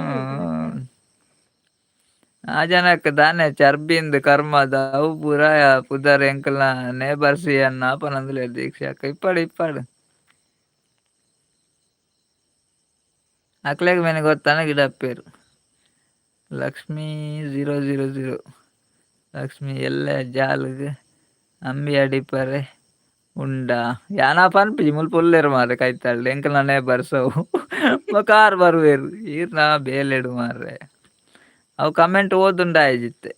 ಆ ಜನಕ್ ದಾನೆ ಚರ್ಬಿಂದ್ ಕರ್ಮದ ಅವು ಪೂರ ಪುದರ್ ಎಂಕಲ್ನ ನೇಬರ್ಸ್ ಅನ್ನ ಪನೊಂದುಲ್ಲೆರ್. ದೀಕ್ಷಕ್ಕ ಇಪ್ಪಡ್ ಇಪ್ಪಡ್, ಅಕ್ಲೆಗ್ ಮೇನೆ ಗೊತ್ತಾನ ಗಿಡಪ್ಪೇರು. ಲಕ್ಷ್ಮೀ 000, ಲಕ್ಷ್ಮಿ ಎಲ್ಲೆ ಜಾಲ್ಗ್ ಅಂಬಿ ಅಡಿಪರೆ ಉಂಡಾ? ಯಾನಾ ಪನ್ಪುಜಿ. ಮುಲ್ಪ ಉಲ್ಲೆರ್ ಮಾರ್ರೆ ಕೈತಲ್ಡ್ ಎಂಕಲ್ನ ನೇಬರ್ಸ್ ಅವು. ಬೊಕ ಆರ್ ಬರುವೆರ್. ಈರ್ನ ಬೇಲೆಡ್ ಮಾರ್ರೆ. ಅವು ಕಮೆಂಟ್ ಓದುಂಡ ಆಯ್ಜಿತ್ತೆ.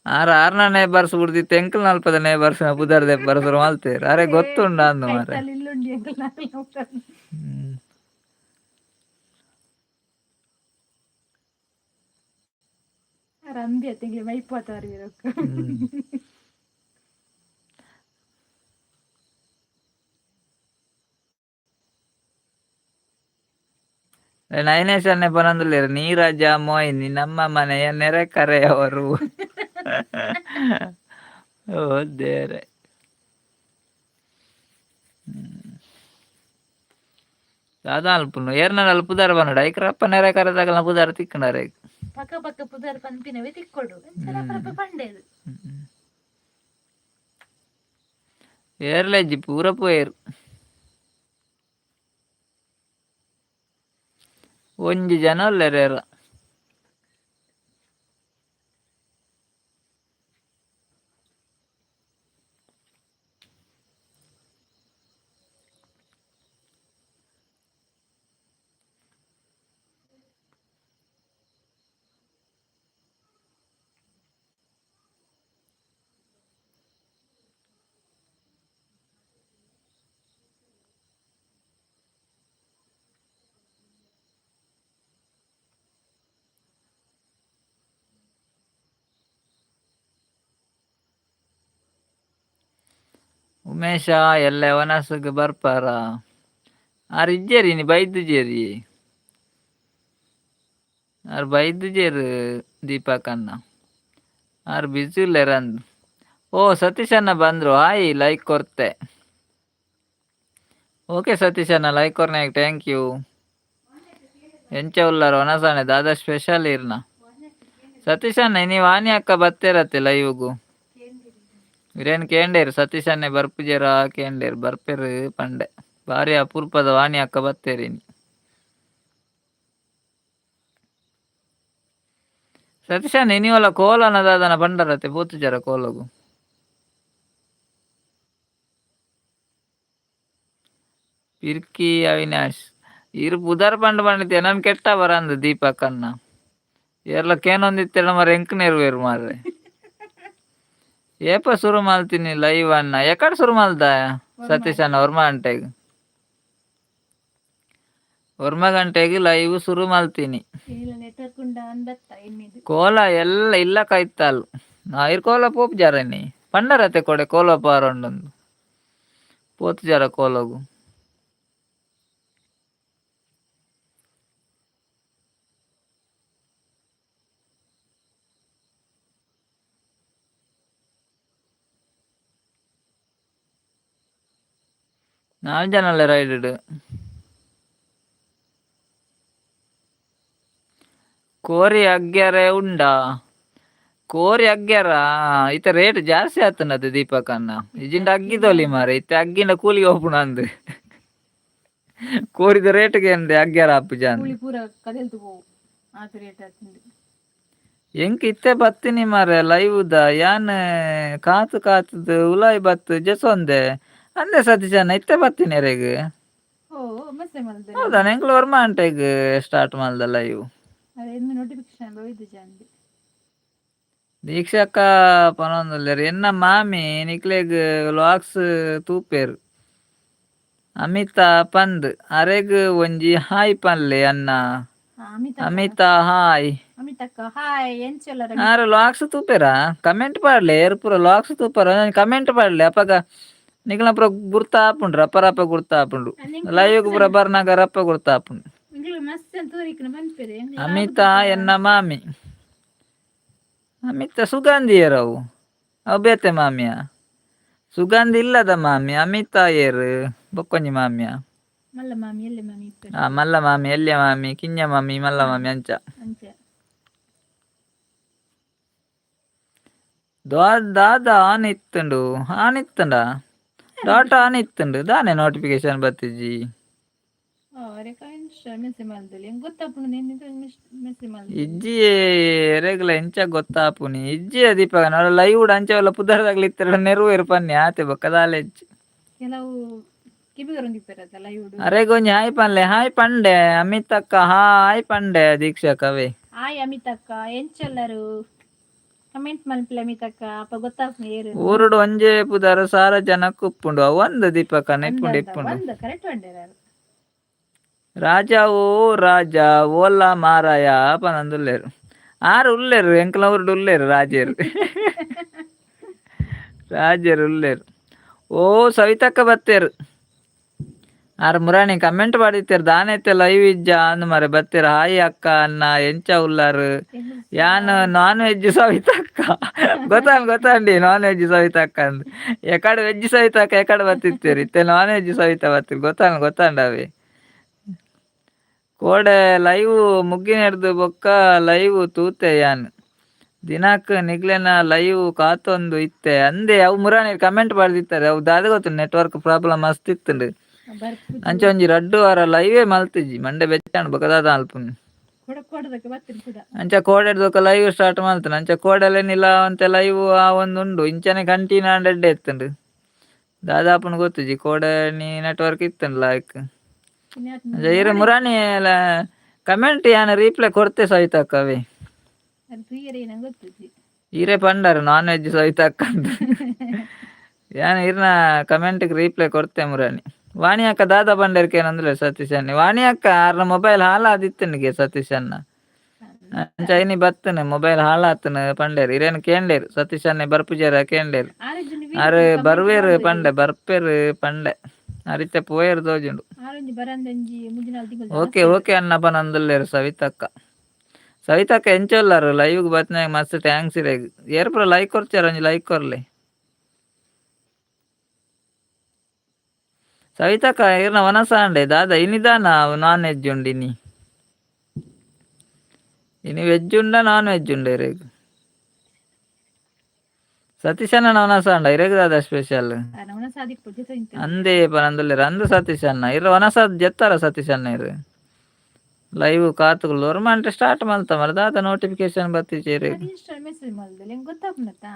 ಆರ್ ಆರ್ನ ನೇಬರ್ಸ್ ಬುಡ್ದಿತ್ತೆ ಎಂಕಲ್ನ ಅಲ್ಪದ ನೇಬರ್ಸ್ ಪುದರ್ ದೆಪ್ಪರೆ ಸುರು ಮಲ್ತೆರ್. ಅರೆ ಗೊತ್ತುಂಡ ಅಂದ್ ಮಾರ್ರೆ. ಕೈತಲ್ ಇಲ್ಲುಂಡಿ ಎಂಕಲ್ನ ಅಕ್ಲ್ನ. ಆರ್ ಅಂಬಿ ಅತ್ತೆಂಗ್ಲೆ ಮೈಪೋತಾರು ಇರೊಕ್ಕ. ನಯನೇಶ್ ಅಣ್ಣೆ ಪನೊಂದುಲ್ಲೆರ್ ನೀರಜ ಮೋಹಿನಿ ನಮ್ಮ ಮನೆಯ ನೆರೆಕರೆಯವರು. ಓ ದೇವ್ರೆ! ದಾದ ಅಲ್ಪುನು ಏರ್ನ ಪುದರ್ ಪನೊಡು. ಐಕ್ ರಪ್ಪ ನೆರೆ ಕರೆದಾಗಲ ಪುದರ್ ತಿಕ್ಕುಂಡು ಅರೆಗ್. ಪಕ್ಕ ಪಕ್ಕ ಪುದರ್ ಪನ್ಪಿನವೇ ತಿಕ್ಕೊಡು ಅಂಚ ರಪ್ಪ ರಪ್ಪ ಪಂಡೇರು. ಏರ್ಲ ಇಜ್ಜಿ, ಪೂರ ಪೋಯೆರ್. ಒಂಜಿ ಜನ ಉಲ್ಲೆರ್ ಏರ. ಉಮೇಶ ಎಲ್ಲೆ ವನಸ್ಗ್ ಬರ್ಪಾರ? ಆರ್ ಇಜ್ಜೆರ್ ಇನಿ, ಬೈದುಜೆರ್. ಆರ್ ಬೈದುಜೆರ್ ದೀಪಕ್ ಅಣ್ಣ. ಆರ್ ಬಿಸಿ ಉಲ್ಲೆರ್ ಅಂದ್. ಓ ಸತೀಶ್ ಅಣ್ಣ ಬಂದ್ರು. ಹಾಯ್, ಲೈಕ್ ಕೊರ್ತೆ. ಓಕೆ ಸತೀಶ್ ಅಣ್ಣ, ಲೈಕ್ ಕೊರ್ನಾಗ thank you. ಎಂಚ ಉಲ್ಲರ್ ವನಸಾಣೆ? ದಾದಾ ಸ್ಪೆಷಲ್ ಇರ್ನ? ಸತೀಶ್ ಅಣ್ಣ, ಇನಿ ವಾಣಿ ಅಕ್ಕ ಬತ್ತೇರತ್ತೆ ಲೈವ್ಗು? ಇರೇನ್ ಕೇಂಡೇರು, ಸತೀಶ್ ಅಣ್ಣೆ ಬರ್ಪುಜೆರಾ ಕೇಂಡೇರು. ಬರ್ಪೆರು ಪಂಡೆ. ಬಾರಿ ಅಪರೂಪದ ವಾಣಿ ಅಕ್ಕ ಬತ್ತೇರಿ ಇನಿ. ಸತೀಶಣ್ಣ, ಇನಿವಲ ಕೋಲನ ದಾದನ ಬಂಡರತೆ ಪೋತುಜರ ಕೋಲಗು? ಪಿರ್ಕಿ ಅವಿನಾಶ್, ಇರು ಪುದರ್ ಪಂಡ ಪಂಡಿತ್ತೆ ನನ್ ಕೆಟ್ಟ ಬರಂದು. ದೀಪಕ್ಕನ್ನ ಏರ್ಲ ಕೇನೊಂದಿತ್ತೆಡ ಮಾರೆ, ಎಂಕ್ ನೆರವೇರು ಮಾರ್ರೆ. ಏಪ ಶುರು ಮಲ್ತೀನಿ ಲೈವ್ ಅನ್ನ? ಎಕಡೆ ಶುರು ಮಲ್ದ ಸತೀಶ್ ಅಣ್ಣ? ಒರ್ಮ ಗಂಟೆಗೆ, ಒರ್ಮ ಗಂಟೆಗೆ ಲೈವ್ ಶುರು ಮಲ್ತೀನಿ. ಇಲ್ಲ, ನೆಟ್ವರ್ಕ್ ಉಂಡ ಅಂದತ್ತ ಎನ್ನಿದು. ಕೋಲ ಎಲ್ಲ ಇಲ್ಲ ಕೈತಾಲ್ ನಾಯಿರ್ ಕೋಲ ಪೋಪ್ ಜಾರನಿ ಪಂಡರತೆ ಕೊಡೆ ಕೋಲ ಪಾರೊಂಡೊಂದು ಪೋತು ಜರ ಕೋಲಗು. ನಾಲ್ ಜನ ರೈಡ್. ಕೋರಿ ಅಗ್ಗ್ಯಾರೆ ಉಂಡಾ? ಕೋರಿ ಅಗ್ಗ್ಯಾರ ಇತ್ತ ರೇಟ್ ಜಾಸ್ತಿ ಆತನದು ದೀಪಕನ್ನ. ಇಜಿಂಡ ಅಗ್ಗಿದೊಲಿ ಮಾರೆ, ಇತ್ತೆ ಅಗ್ಗಿನ ಕೂಲಿಗೆ ಹೋಪುಣ ಅಂದು. ಕೋರಿದ ರೇಟ್ಗೆ ಅಂದೆ ಅಗ್ಗ್ಯಾರ ಆಪುಜ ಅಂದ್. ಕೂಲಿ ಪೂರ ಕದಲ್ತು ಪೋವು, ಆತ ರೇಟ್ ಆತುಂಡು. ಎಂಕ್ ಇತ್ತೆ ಬತ್ತಿನಿ ಮಾರೆ ಲೈವ್ ದ. ಯಾನ್ ಕಾತು ಕಾತುದು ಉಲಾಯ್ ಬತ್ತು ಜೆಸೊಂದೆ ಅಂದೆ. ಸತೀಶಣ್ಣ, ಇತ್ತೆ ಬತ್ತಿನಿ ಎರೆಗ್. ಓ, ಮಸ್ತೆ ಮಲ್ದೆ. ಹೌದಾ? ಎಂಕ್ಲ ಒರ್ಮ ಗಂಟೆಗ್ ಸ್ಟಾರ್ಟ್ ಮಲ್ದ ಲೈವ್. ಅರೆ ಇನ್ನು ನೋಟಿಫಿಕೇಶನ್ ಬೈದು ಜಾಂದಿ. ದೀಕ್ಷಕ್ಕ ಪನೊಂದುಲ್ಲೆರ್, ಎನ್ನ ಮಾಮಿ ನಿಕ್ಲೆಗ್ ವ್ಲಾಗ್ಸ್ ತೂಪೆರ್ ಅಮಿತಾ ಪಂದ್. ಅರೆಗ್ ಒಂಜಿ ಹಾಯ್ ಪನ್ಲೆ ಅಣ್ಣ. ಅಮಿತಾ. ಅಮಿತಾ, ಹಾಯ್. ಅಮಿತಕ್ಕ ಹಾಯ್, ಎಂಚೊಲ್ಲರ? ಆರ್ ವ್ಲಾಗ್ಸ್ ತೂಪೆರಾ? ಕಮೆಂಟ್ ಪಾಡ್ಲೆ. ಏರ್ ಪೂರ ವ್ಲಾಗ್ಸ್ ತೂಪರ ಕಮೆಂಟ್ ಪಾಡ್ಲೆ. ಅಪಗ ನಿಕ್ಲ್ನ ಪೂರ ಗುರ್ತ ಆಪುಂಡು, ರಪ್ಪ ರಪ್ಪ ಗುರ್ತ ಆಪುಂಡು. ಲೈವ್ ಪೂರ ಬರ್ನಾಗ ರಪ್ಪ ಗುರ್ತ ಆಪುಂಡು. ಎಂಕ್ಲು ಮಸ್ತ್ ತೂರಿಕ್ನ ಪನ್ಪೆರ್. ಅಮಿತಾ ಎನ್ನ ಮಾಮಿ. ಅಮಿತಾ ಸುಗಂಧಿಯರವು ಅವು. ಅವು ಬೇತೆ ಮಾಮಿಯ. ಸುಗಂಧಿ ಇಲ್ಲದ ಮಾಮಿ ಅಮಿತಾ. ಏರ್ ಬೊಕ್ಕೊಂಜಿ ಮಾಮಿಯ? ಮಲ್ಲ ಮಾಮಿ, ಎಲ್ಲೆ ಮಾಮಿ ಇಪ್ಪೆರ್. ಆ ಮಲ್ಲ ಮಾಮಿ, ಎಲ್ಯ ಮಾಮಿ, ಕಿನ್ಯ ಮಾಮಿ, ಮಲ್ಲ ಮಾಮಿ ಅಂಚ. ಅಂಚ. ದಾದ ಆನ್ ಇತ್ತುಂಡು? ಆನ್ ಇತ್ತುಂಡ? ಡಾಟಾ ಆನ್ ಇತ್ತುಂಡು ದಾನೆ ನೋಟಿಫಿಕೇಶನ್ ಬತ್ತಿಜಿ? ಅರೆ ಇನ್ಸ್ಟಾ ಮೆಸೇಜ್ ಮಲ್ದಲಿ, ಎಂಕ್ ಗೊತ್ತಾಪುಂಡು ನಿನ್ನೆ ಮೆಸೇಜ್ ಮಲ್ದೆ. ಇಜ್ಜಿ, ಎರೆಗ್ಲ ಎಂಚ ಗೊತ್ತಾಪುನಿ? ಇಜ್ಜಿ ದೀಪಕ ಲೈವ್ ಅಂಚ ಎಲ್ಲ ಪುದರ್ದಾಗ್ಲಿ ಇತ್ತೆರಡ ನೆರವೇರು ಪನ್ನಿ ಆತೆ, ಬೊಕ್ಕ ದಾಲ ಇಜ್ಜಿ. ಕೆಲವು ಕಿಬಿಗರೊಂದಿಪ್ಪೆರತ್ತ ಲೈವ್. ಅರೆಗೊಂಜಿ ಹಾಯ್ ಪನ್ಲೆ. ಹಾಯ್ ಪಂಡೆ ಅಮಿತಕ್ಕ, ಹಾಯ್ ಪಂಡೆ ದೀಕ್ಷಕವೇ. ಹಾಯ್ ಅಮಿತಕ್ಕ, ಎಂಚೊಲ್ಲರು? ಕಮೆಂಟ್ ಮಲ್ಪಲೆ ಅಮಿತಕ್ಕ, ಅಪ್ಪ ಗೊತ್ತಾಪುಂಡು ಏರು. ಊರುಡು ಒಂಜೇ ಪುದರ್ ಸಾರ ಜನಕ್ಕೆ ಉಪ್ಪುಂಡು. ಅವು ಒಂದು ದೀಪಕನ ಇಪ್ಪುಂಡು, ಇಪ್ಪುಂಡು. ಒಂದು ಕರೆಕ್ಟ್ ಬಂಡೇರ. ರಾಜ ಓ ರಾಜ ಓಲ ಮಾರಾಯ ಪನೊಂದುಲ್ಲೆರ್. ಆರ್ ಉಲ್ಲೆರ್, ಎಂಕ್ಲ ಊರುಡು ಉಲ್ಲೆರ್ ರಾಜೆರ್, ರಾಜೆರ್ ಉಲ್ಲೆರ್. ಓ ಸವಿತಕ್ಕ ಬತ್ತೆರ್. ಆರ್ ಮುರಾಣಿ ಕಮೆಂಟ್ ಪಾಡಿತ್ತೆರ್, ದಾನೆ ಇತ್ತೆ ಲೈವ್ ಇಜ್ಜಾ ಅಂದ್ ಮಾರೆ. ಬತ್ತೆರ್. ಹಾಯ್ ಅಕ್ಕ, ಅಣ್ಣ, ಎಂಚ ಉಲ್ಲಾರ್? ಯಾನ್ ನಾನ್ ವೆಜ್ ಸವಿತಕ್ಕ. ಗೊತ್ತಾಂಡ್, ಗೊತ್ತಾಂಡಿ ನಾನ್ ವೆಜ್ ಸವಿತಕ್ಕ ಅಂದ್. ಎಕಡೆ ವೆಜ್ ಸವಿತಕ್ಕ ಎಕಡೆ ಬತ್ತಿತ್ತೇರಿ, ಇತ್ತೆ ನಾನ್ ವೆಜ್ ಸವಿತಾ ಬತ್ತಿರ್. ಗೊತ್ತಾಂಡ್, ಗೊತ್ತಾಂಡ್ ಅವೆ. ಕೋಡೆ ಲೈವ್ ಮುಗ್ಗಿನೆಡ್ದು ಬೊಕ್ಕ ಲೈವ್ ತೂತೆ ಯಾನ್. ದಿನಕ್ ನಿಗ್ಲೆನ ಲೈವ್ ಕಾತೊಂದು ಇತ್ತೆ ಅಂದೆ. ಅವು ಮುರಾಣಿ ಕಮೆಂಟ್ ಪಾಡ್ದಿತ್ತಾರೆ. ಅವು ದಾದ ಗೊತ್ತು, ನೆಟ್ವರ್ಕ್ ಪ್ರಾಬ್ಲಮ್ ಮಸ್ತ್ ಇತ್ತುಂಡು. ಅಂಚ ಒಂಜಿ 2 ವಾರ ಲೈವೇ ಮಲ್ತಿಜಿ. ಮಂಡೆ ಬೆಚ್ಚಾಂಡ್, ಬೊಕ್ಕ ದಾದ ಮಲ್ಪುನಿ? ಅಂಚ ಕೋಡೆಡ್ ಲೈವ್ ಸ್ಟಾರ್ಟ್ ಮಲ್ತನ. ಅಂಚ ಕೋಡೆಲೆನಿಲ್ಲ ಅಂತೆ ಲೈವ್ ಆ ಒಂದು ಉಂಡು. ಇಂಚನೆ ಕಂಟಿನ್ಯೂ ಆಂಡ ಎಡ್ಡೆ ಇತ್ತುಂಡು. ದಾದಾಪುಂಡು ಗೊತ್ತುಜಿ. ಕೋಡೆ ನೀ ನೆಟ್ವರ್ಕ್ ಇತ್ತುಂಡು ಲಾಯ್ಕ್. ಅಂಚ ಇರು ಮುರಾಣಿ ಕಮೆಂಟ್ ಯಾನ್ ರೀಪ್ಲೈ ಕೊರ್ತೆ ಸವಿತಕ್ಕವೇ. ಈರೆ ಪಂಡರ್ ನಾನ್ ವೆಜ್ ಸವಿತಕ್ಕ ಅಂತ. ಯಾನ್ ಇರ್ನ ಕಮೆಂಟ್ಗೆ ರೀಪ್ಲೈ ಕೊರ್ತೆ ಮುರಾಣಿ. ವಾಣಿ ಅಕ್ಕ ದಾದ ಪಂಡರ್ಕೇನಂದ್ರೆ ಸತೀಶ್ ಅಣ್ಣ. ವಾಣಿ ಅಕ್ಕ ಆರ್ನ ಮೊಬೈಲ್ ಹಾಳಾದಿತ್ತನಿಗೆ ಸತೀಶ್ ಅಣ್ಣ. ಅಂಚ ಐನಿ ಬತ್ತನೆ ಮೊಬೈಲ್ ಹಾಳಾತನ ಪಂಡೇರ್. ಇರೇನು ಕೇಂಡೇರ್, ಸತೀಶ್ ಅಣ್ಣೆ ಬರ್ಪುಜಾರ ಕೇಂಡೇರ್. ಆರ್ ಬರ್ವೇರು ಪಂಡೆ, ಬರ್ಪೇರು ಪಂಡೆ. ಅರಿತೆ ಪೋಯೆರ್ ತೋಜುಂಡು. ಓಕೆ ಓಕೆ ಅಣ್ಣ ಪನೊಂದುಲ್ಲೆರ್ ಸವಿತಕ್ಕ. ಸವಿತಕ್ಕ ಎಂಚೊಲ್ಲಾರು? ಲೈವ್ ಬತ್ನಾಗ ಮಸ್ತ್ thanks ಇರೆಗ್. ಏರ್ ಪೂರ ಲೈಕ್ ಕೊರ್ಚಾರ, ಒಂಜಿ ಲೈಕ್ ಕೊರ್ಲೆ. ಸವಿತಕ್ಕ, ಇರ್ನ ವನಸಾಂಡೆ ದಾದ ಇನಿದಾನ? ನಾನ್ ವೆಜ್ ಉಂಡು ಇನಿ? ಇನಿ ವೆಜ್ ಉಂಡ, ನಾನ್ ವೆಜ್ ಉಂಡ ಇರೆಗ್? ಸತೀಶಣ್ಣ ವನಸಾಂಡ ಇರೆಗ್ ದಾದ ಸ್ಪೆಷಲ್? ಅಂದೇ ಪನೊಂದುಲ್ಲೆರ್. ಅಂದು ಸತೀಶ್ ಅಣ್ಣ, ಇರ್ ವನಸ ಜೆತ್ತಾರ ಸತೀಶ್ ಅಣ್ಣ ಇರು? ಲೈವ್ ಕಾತುಗಳು ಒರ್ಮಂಟೆ ಸ್ಟಾರ್ಟ್ ಮಲ್ತ ಮರ ದಾದ ನೋಟಿಫಿಕೇಶನ್ ಬತ್ತಿಚೇರಿ. ಇನ್ಸ್ಟಾ ಮೆಸೇಜ್ ಮಲ್ದಲ್ಲ, ಎಂಕ್ ಗೊತ್ತಾಪುನತಾ.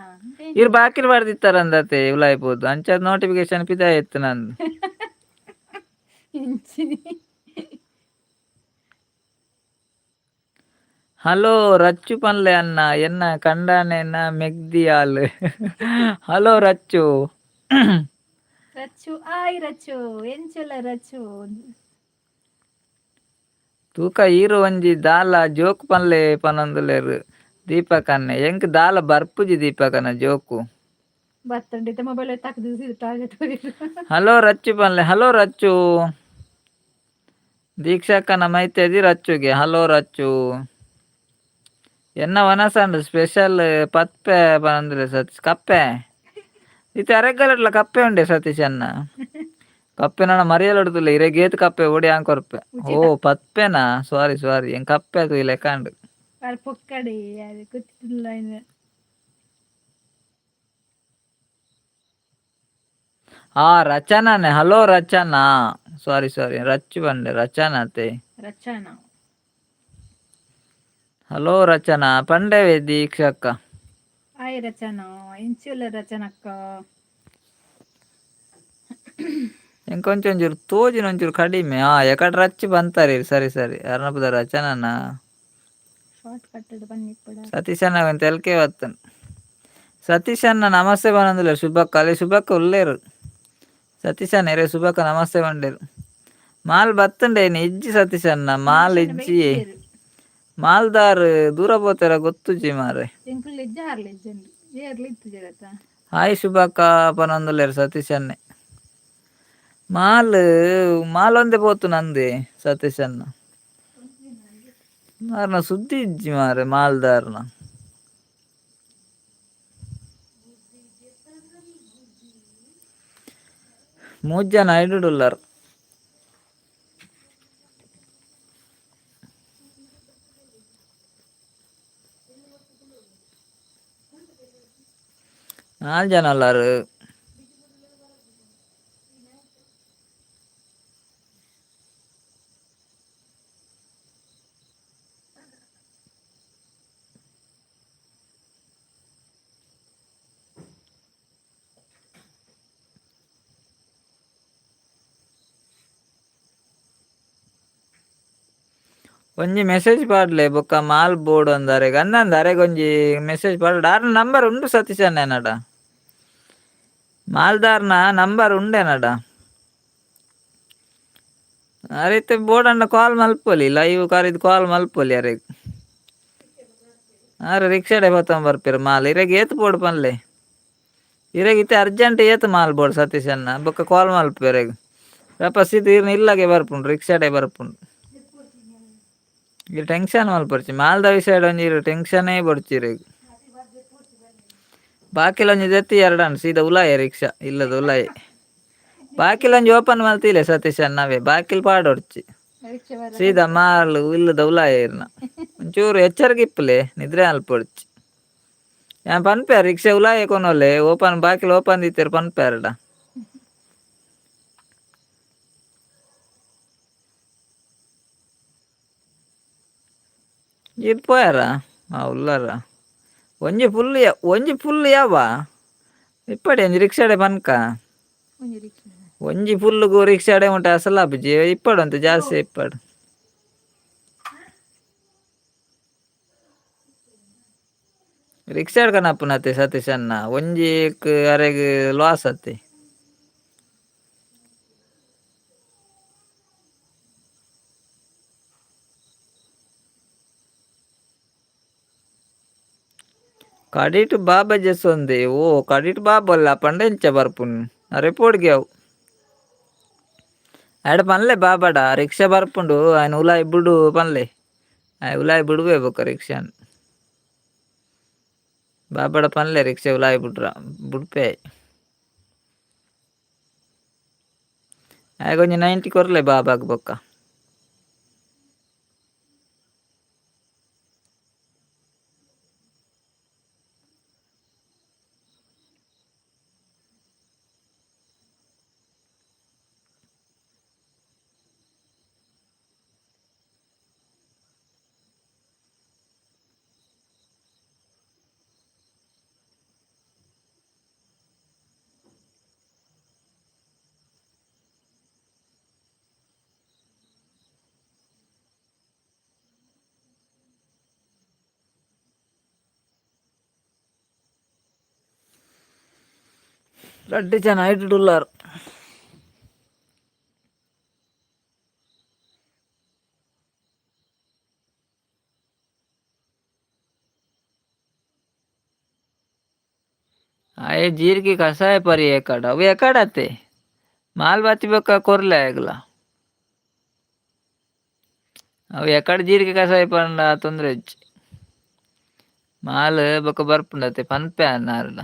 ಇರ್ ಬಾಕಿಲ್ ಬಾರ್ದಿತ್ತಾರಂದತೆ ಉಲಾಯ್ಬೋದು ಅಂಚ ನೋಟಿಫಿಕೇಶನ್ ಪಿದ ಇತ್ತು ನಂದು. ಇಂಚಿನಿ. ಹಲೋ ರಚ್ಚು ಪನ್ಲೆ ಅನ್ನ ಎನ್ನ ಕಂಡಾನೆನ ಮೆಗ್ದಿಯಾಲ್. ಹಲೋ ರಚ್ಚು. ರಚ್ಚು, ಆಯ್ ರಚ್ಚು, ಎಂಚಲ ರಚ್ಚು? ತೂಕ ಈರು ಒಂಜಿ ದಾಲ ಜೋಕ್ ಪನ್ಲೆ ಪನೊಂದುಲ್ಲೆರ್ ದೀಪಕ್ ಅಣ್ಣೆ. ಎಂಕ್ ದಾಲ ಬರ್ಪುಜಿ ದೀಪಕನ ಜೋಕು. ಬತ್ತಂಡಿತ ಮೊಬೈಲ್ ತಕ್ದು ಟಾಯ್ಲೆಟ್. ಹಲೋ ರಚ್ಚು ಪನ್ಲೆ. ಹಲೋ ರಚ್ಚು. ದೀಕ್ಷಕ್ಕನ ಮೈತೆದಿ ರಚ್ಚುಗೆ. ಹಲೋ ರಚ್ಚು. ಎನ್ನ ವನಸಂಡ್ ಸ್ಪೆಷಲ್ ಪತ್ಪೆ ಪನೊಂದುಲ್ಲೆ ಸತೀಶ್. ಕಪ್ಪೆ ಇತ್ತೆ ಅರೆಗಲಡ್ಲ ಕಪ್ಪೆ ಉಂಡೆ ಸತೀಶ್ ಅಣ್ಣ. ಕಪ್ಪೆ ನನ ಮರಿಯಲಡ್ದುಲ್ಲ ಇರೆಗೇತ್ ಕಪ್ಪೆ ಓಡಿ ಆನ್ ಕೊರ್ಪೆ. ಓ ಪತ್ಪೆನಾ? ಸಾರಿ ಸಾರಿ, ಎಂಕ್ ಕಪ್ಪೆ ಅದು ಲೆಕ್ಕಾಂಡ್. ಪೊಕ್ಕಡೆ ಅದು ಗೊತ್ತಿಲ್ಲ. ಆ ರಚನಾನೆ. ಹಲೋ ರಚನಾ. ಸಾರಿ ಸಾರಿ, ರಚ್ಚು ಬಂಡೆ, ರಚನಾ ಅತೆ. ರಚನಾ. ಹಲೋ ರಚನಾ ಪಂಡೆವೆ ದೀಕ್ಷಕ್ಕ. ಹಾಯ್ ರಚನಾ, ಎಂಚುಲ್ಲ ರಚನಕ್ಕ? ಎಂಕೊಂಚ ಒಂಚೂರು ತೋಜಿನ ಒಂಚೂರು ಕಡಿಮೆ. ಹಾ, ಎಕಡೆ ರಚ್ಚು ಬಂತಾರೆ. ಸರಿ ಸರಿ, ಅರ್ನಪದ ರಚನನ. ಶಾರ್ಟ್ ಕಟ್ ಬನ್ನಿ ಇಪ್ಪಡ. ಸತೀಶಣ್ಣ ತೆಲ್ಕೆ ಬತ್ತನ್. ಸತೀಶಣ್ಣ ನಮಸ್ತೆ ಪನೊಂದುಲ್ಲೆರ್ ಶುಭಕ್ಕ. ಅಲೆ ಶುಭಕ್ಕ ಉಲ್ಲೇರು ಸತೀಶಣ್ಣ. ಎರೆ ಶುಭಕ್ಕ ನಮಸ್ತೆ ಪಂಡೇರು. ಮಾಲ್ ಬತ್ತುಂಡೇನಿ ಇಜ್ಜಿ ಸತೀಶಣ್ಣ, ಮಾಲ್ ಇಜ್ಜಿ. ಮಾಲ್ದಾರ್ ದೂರ ಪೋತೆರ ಗೊತ್ತುಜಿ ಮಾರೆ. ಹಾಯ್ ಶುಭಕ್ಕ ಪನೊಂದುಲ್ಲೆರ್ ಸತೀಶಣ್ಣೆ. ಮಾಲ್ ಮಾಲ್ ಒಂದೆ ಪೋತು ನಂದೆ ಸತೀಶಣ್ಣ. ಮಾರ್ನ ಸುದ್ದಿ ಇಜ್ಜಿ ಮಾರೆ ಮಾಲ್ದಾರ್ನ. ಮೂಜ್ ಜನ ಐಡುಡುಲ್ಲರ್. ನಾಲ್ ಜನ ಉಲ್ಲರ್. ಒಂಜಿ ಮೆಸೇಜ್ ಪಾಡ್ಲೆ ಬೊಕ್ಕ ಮಾಲ್ ಬೋರ್ಡ್ ಅಂದಾರೆ ಅಂದಂದ ಅರೆಗ್ ಒಂಜಿ ಮೆಸೇಜ್ ಪಾಡ್. ಆರ್ನ ನಂಬರ್ ಉಂಡು ಸತೀಶ್ ಅಣ್ಣನಡ. ಮಾಲ್ದಾರ್ನ ನಂಬರ್ ಉಂಡೇನಡ. ಅರೆ ಬೋರ್ಡ್ ಅಣ್ಣ ಕಾಲ್ ಮಲ್ಪೊಲಿ, ಲೈವ್ ಕರಿದ್ ಕಾಲ್ ಮಲ್ಪೊಲಿ ಅರೆಗ್. ಅರೆ ರಿಕ್ಷಾಡೆ ಬತ್ತೊಂದು ಬರ್ಪೆರ್ ಮಾಲ್. ಇರೆಗ್ ಏತ್ ಬೋರ್ಡ್ ಪನ್ಲೆ. ಇರೆಗ್ ಇತ್ತೆ ಅರ್ಜೆಂಟ್ ಏತ್ ಮಾಲ್ ಬೋರ್ಡ್ ಸತೀಶ್ ಅಣ್ಣ? ಬೊಕ್ಕ ಕಾಲ್ ಮಲ್ಪೆರೆಗ್ ವಾಪಸ್ ಇದು ಇಲ್ಲಗೆ ಬರ್ಪುಂಡು, ರಿಕ್ಷಾಡೆ ಬರ್ಪುಂಡು. ಈ ಟೆನ್ಷನ್ ಮಲ್ಪೊರ್ಚಿ ಮಾಲ್ದ ವಿಷಯ ಒಂಜಿ ಟೆನ್ಷನ್ ಬೊರ್ಚಿ ಇರೆಗ್. ಬಾಕಿಲ್ ಒಂಜಿ ದೆತ್ತಿ ಎರಡನ್ ಸೀದಾ ಉಲಾಯ ರಿಕ್ಷಾ ಇಲ್ಲದ ಉಲಾಯಿ. ಬಾಕಿಲ್ ಒಂಜಿ ಓಪನ್ ಮಲ್ತಿಲ್ಲ ಸತೀಶ್ ಅಣ್ಣವೇ, ಬಾಕಿಲ್ ಪಾಡೊರ್ಚಿ. ಸೀದಾ ಮಾಲ್ ಇಲ್ಲದ ಉಲಾಯ ಇರ್ನ. ಒಂಚೂರು ಎಚ್ಚರಿಕೆ ಇಪ್ಪುಲೆ, ನಿದ್ರೆ ಮಲ್ಪೊರ್ಚಿ. ಯಾನ್ ಪನ್ಪೆ ರಿಕ್ಷಾ ಉಲಾಯ ಕೊನೊಲೆ, ಓಪನ್ ಬಾಕಿಲ್ ಓಪನ್ ದೀತೆರ್ ಪನ್ಪೆರಡ. ಈರ್ ಪೋಯಾರ? ಆ ಉಲ್ಲಾರ. ಒಂಜಿ ಫುಲ್, ಒಂಜಿ ಫುಲ್ ಯಾವ ಇಪ್ಪಡಿ ಒಂಜಿ ರಿಕ್ಷಾಡೆ ಪನ್ಕ. ಒಂಜಿ ಫುಲ್ಗು ರಿಕ್ಷಾಡೆ ಉಂಟು ಅಸಲ್ ಆಪುಜಿ. ಇಪ್ಪಡು ಅಂತ ಜಾಸ್ತಿ ಇಪ್ಪಡು. ರಿಕ್ಷಾಡ್ ಕನಪುನತೆ ಸತೀಶ್ ಅಣ್ಣ, ಒಂಜಿ ಅರೆಗ್ ಲಾಸ್ ಅತ್ತೆ. ಕಡಿಟ್ ಬಾಬಾ ಜಸ್ವಂದೆ. ಓ ಕಡಿಟ್ ಬಾಬಲ್ಲ ಪಂಡ ಎಂಚ ಬರ್ಪುನ್? ಅರೆ ಪೋಡ್ಗೆ ಅವು ಆಡ ಪನ್ಲೆ ಬಾಬಾಡ ರಿಕ್ಷಾ ಬರ್ಪುಂಡು ಆಯ್ನ ಉಲಾಯಿ ಬುಡು ಪನ್ಲೆ. ಆಯ್ ಉಲಾಯಿ ಬುಡುವೆ ಬೊಕ್ಕ ರಿಕ್ಷಾನ್. ಬಾಬಾಡ ಪನ್ಲೆ ರಿಕ್ಷಾ ಉಲಾಯಿ ಬುಡ್ರ ಬುಡ್ಪೆ. ಆಯ್ ಒಂಜಿ 90 ಕೊರ್ಲೆ ಬಾಬಾಗ್ ಬೊಕ್ಕ. ರಡ್ಡ್ ಜನ ಐಟ್ ಉಲ್ಲಾರ್. ಆಯೆ ಜೀರಿಗೆ ಕಷಾಯ ಪರಿ ಏಕಡ ಅವು ಎಕಡತ್ತೆ ಮಾಲ್ ಬತ್ತಿ ಬೊಕ್ಕ ಕೊರ್ಲೆ ಆಯಗ್ಲ. ಅವು ಎಕಡೆ ಜೀರಿಗೆ ಕಷಾಯ ಪಂಡ ತೊಂದರೆ ಇಜ್ಜಿ. ಮಾಲ್ ಬೊಕ್ಕ ಬರ್ಪುಂಡತೆ ಪನ್ಪೆ ಅನ್ನಾರ್ಡ.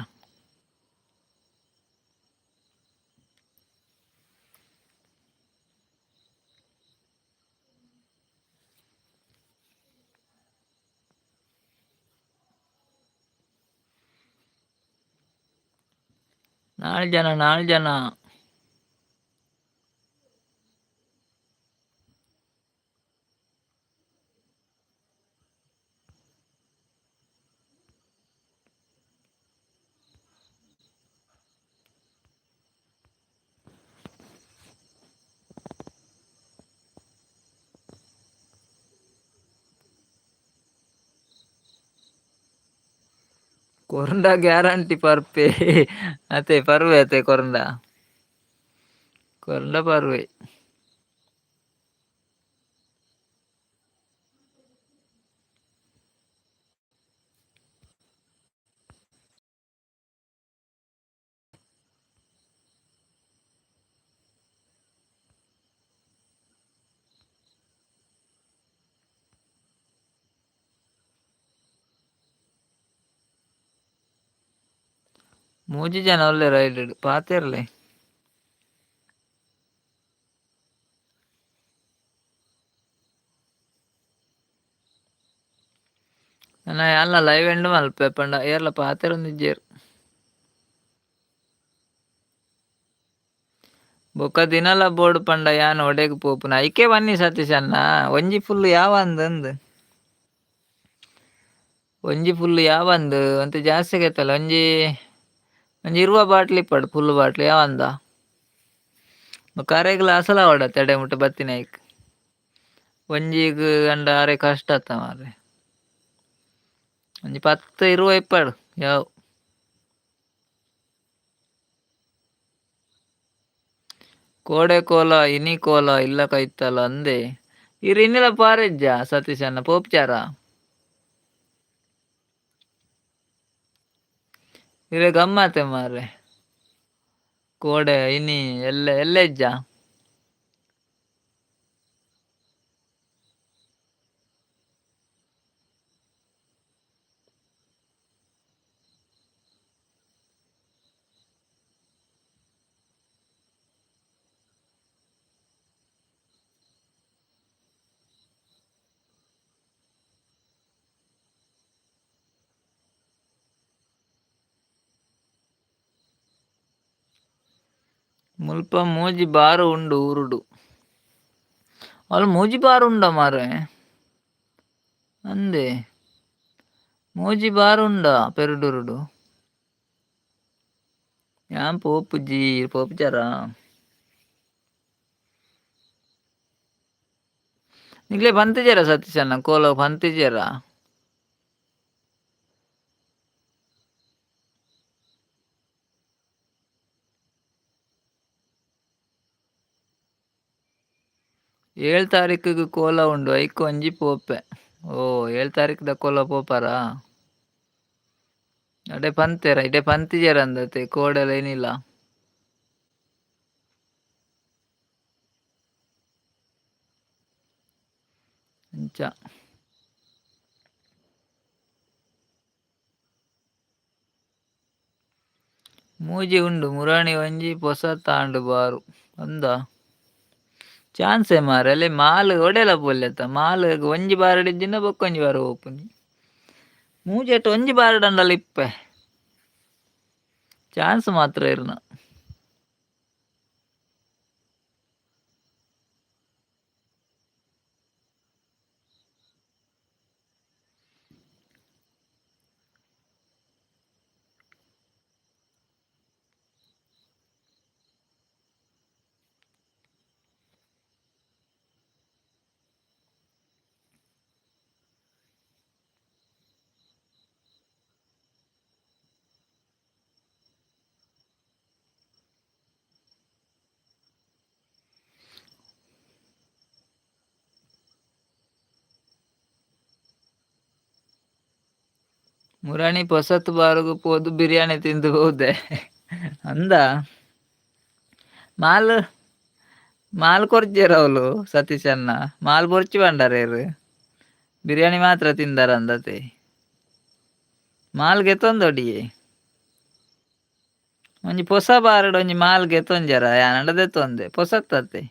ನಾಲ್ ಜನ ನಾಲ್ ಜನ. ಕೊರಂಡ ಗ್ಯಾರಂಟಿ ಪರ್ಪೆ ಅತೆ ಪರ್ವೆ ಅತೆ ಕೊರಂಡ ಕೊರಂಡ ಪರ್ವೆ. ಮೂಜಿ ಜನ ಉಲ್ಲೆರ್ ರೈಲ್ಡ್ ಪಾತೆರ್ಲೆ. ನನ ಯಾನ್ಲ ಲೈವ್ ಎಂಡ್ ಮಲ್ಪೆ ಪಂಡ ಏರ್ಲ ಪಾತೆರೊಂದಿಜ್ಜೆರ್. ಬೊಕ ದಿನಲ ಬೋಡು ಪಂಡ ಯಾನ್ ಒಡೆಗ್ ಪೋಪುನ ಐಕೆ ಬನ್ನಿ ಸತೀಶ್ ಅಣ್ಣ ಒಂಜಿ ಫುಲ್ ಯಾವಂದ್ ಅಂದ್. ಒಂಜಿ ಫುಲ್ ಯಾವಂದ್ ಒಂತೆ ಜಾಸ್ತಿ ಗೆತ್ತಲ್ಲ ಒಂಜಿ ಒಂಜಿ ಇರುವ ಬಾಟ್ಲಿ ಇಪ್ಪಡು ಫುಲ್ ಬಾಟ್ಲಿ ಯಾವಂದ. ಬೊಕ ಅರೆಗ್ಲ ಅಸಲ ಆವಡ ಎಡೆ ಮುಟ್ಟ ಬತ್ತಿನ ಐಕ್. ಒಂಜಿಗ್ ಅಂಡ ಅರೆ ಕಷ್ಟ ಆತ ಮಾರ್ರೆ. ಒಂಜಿ ಪತ್ತ್ ಇರುವ ಇಪ್ಪಡು ಯಾವು. ಕೋಡೆ ಕೋಲ ಇನಿ ಕೋಲ ಇಲ್ಲ ಕೈತಲ ಅಂದೆ. ಈರ್ ಇನ್ನಿಲ ಪಾರೆಜ್ಜ ಸತೀಶ್ ಅಣ್ಣ ಪೋಪ್ಚಾರ. ಇರೆ ಗಮ್ಮತೆ ಮಾರ್ರೆ. ಕೋಡೆ ಇನಿ ಎಲ್ಲ ಎಲ್ಲೆಜ್ಜ. ಮುಲ್ಪ ಮೂಜಿ ಬಾರು ಉಂಡು ಊರುಡು. ಅಲ್ ಮೂಜಿ ಬಾರು ಉಂಡ ಮಾರ್ರೆ. ಅಂದೆ ಮೂಜಿ ಬಾರು ಉಂಡ ಪೆರುಡೂರುಡು. ಯಾನ್ ಪೋಪುಜಿ ಪೋಪುಜಾರ. ನಿಕ್ಲೆ ಪಂತಿಜೆರ ಸತೀಶ್ ಅಣ್ಣ ಕೋಲ ಪಂತಿಜೆರ. ಏಳ್ ತಾರೀಕಿಗೆ ಕೋಲ ಉಂಡು ಐಕ್ ಒಂಜಿ ಪೋಪೆ. ಓ ಏಳ್ ತಾರೀಕ್ದ ಕೋಲ ಪೋಪಾರಾ. ಅಡೆ ಪಂತೆರ ಇಡೆ ಪಂತಿಜೆರ ಅಂದತೆ ಕೋಡೆಲ ಏನಿಲ್ಲ. ಅಂಚ. ಮೂಜಿ ಉಂಡು ಮುರಾಣಿ ಒಂಜಿ ಪೊಸತಾಂಡ್ ಬಾರು ಅಂದ. ಚಾನ್ಸೆ ಮಾರ್ರೆ ಅಲ್ಲೇ ಮಾಲ್ ಒಡೆಲ ಪೋಲ್ಯತ ಮಾಲ್ ಒಂಜಿ ಬಾರಡ್ ಇಜ್ಜಿಂಡ ಬೊಕ್ಕ ಒಂಜಿ ಬಾರ ಪೋಪುನಿ. ಮೂಜೆಟ್ ಒಂಜಿ ಬಾರಡ್ ಅಂಡಲ ಇಪ್ಪೆ. ಚಾನ್ಸ್ ಮಾತ್ರ ಇರ್ನ. ಮುರಾಣಿ ಪೊಸತ್ ಬಾರುಗು ಪೋದು ಬಿರಿಯಾನಿ ತಿಂದು ಹೋದೆ ಅಂದ. ಮಾಲ್ ಮಾಲ್ ಕೊರ್ಜೆರ್ ಅವ್ಲು ಸತೀಶಣ್ಣ, ಮಾಲ್ ಬೊರ್ಚಿ ಬಂಡಾರೇರು, ಬಿರಿಯಾನಿ ಮಾತ್ರ ತಿಂದಾರ ಅಂದತೆ. ಮಾಲ್ ಗೆತೊಂದೊಡಿಯೆ ಒಂಜಿ ಪೊಸ ಬಾರಡ್ ಒಂಜಿ ಮಾಲ್ ಗೆತೊಂಜರ ಯಾನಂಡ ದೆತ್ತೊಂದೆ ಪೊಸತ್ತತೆ.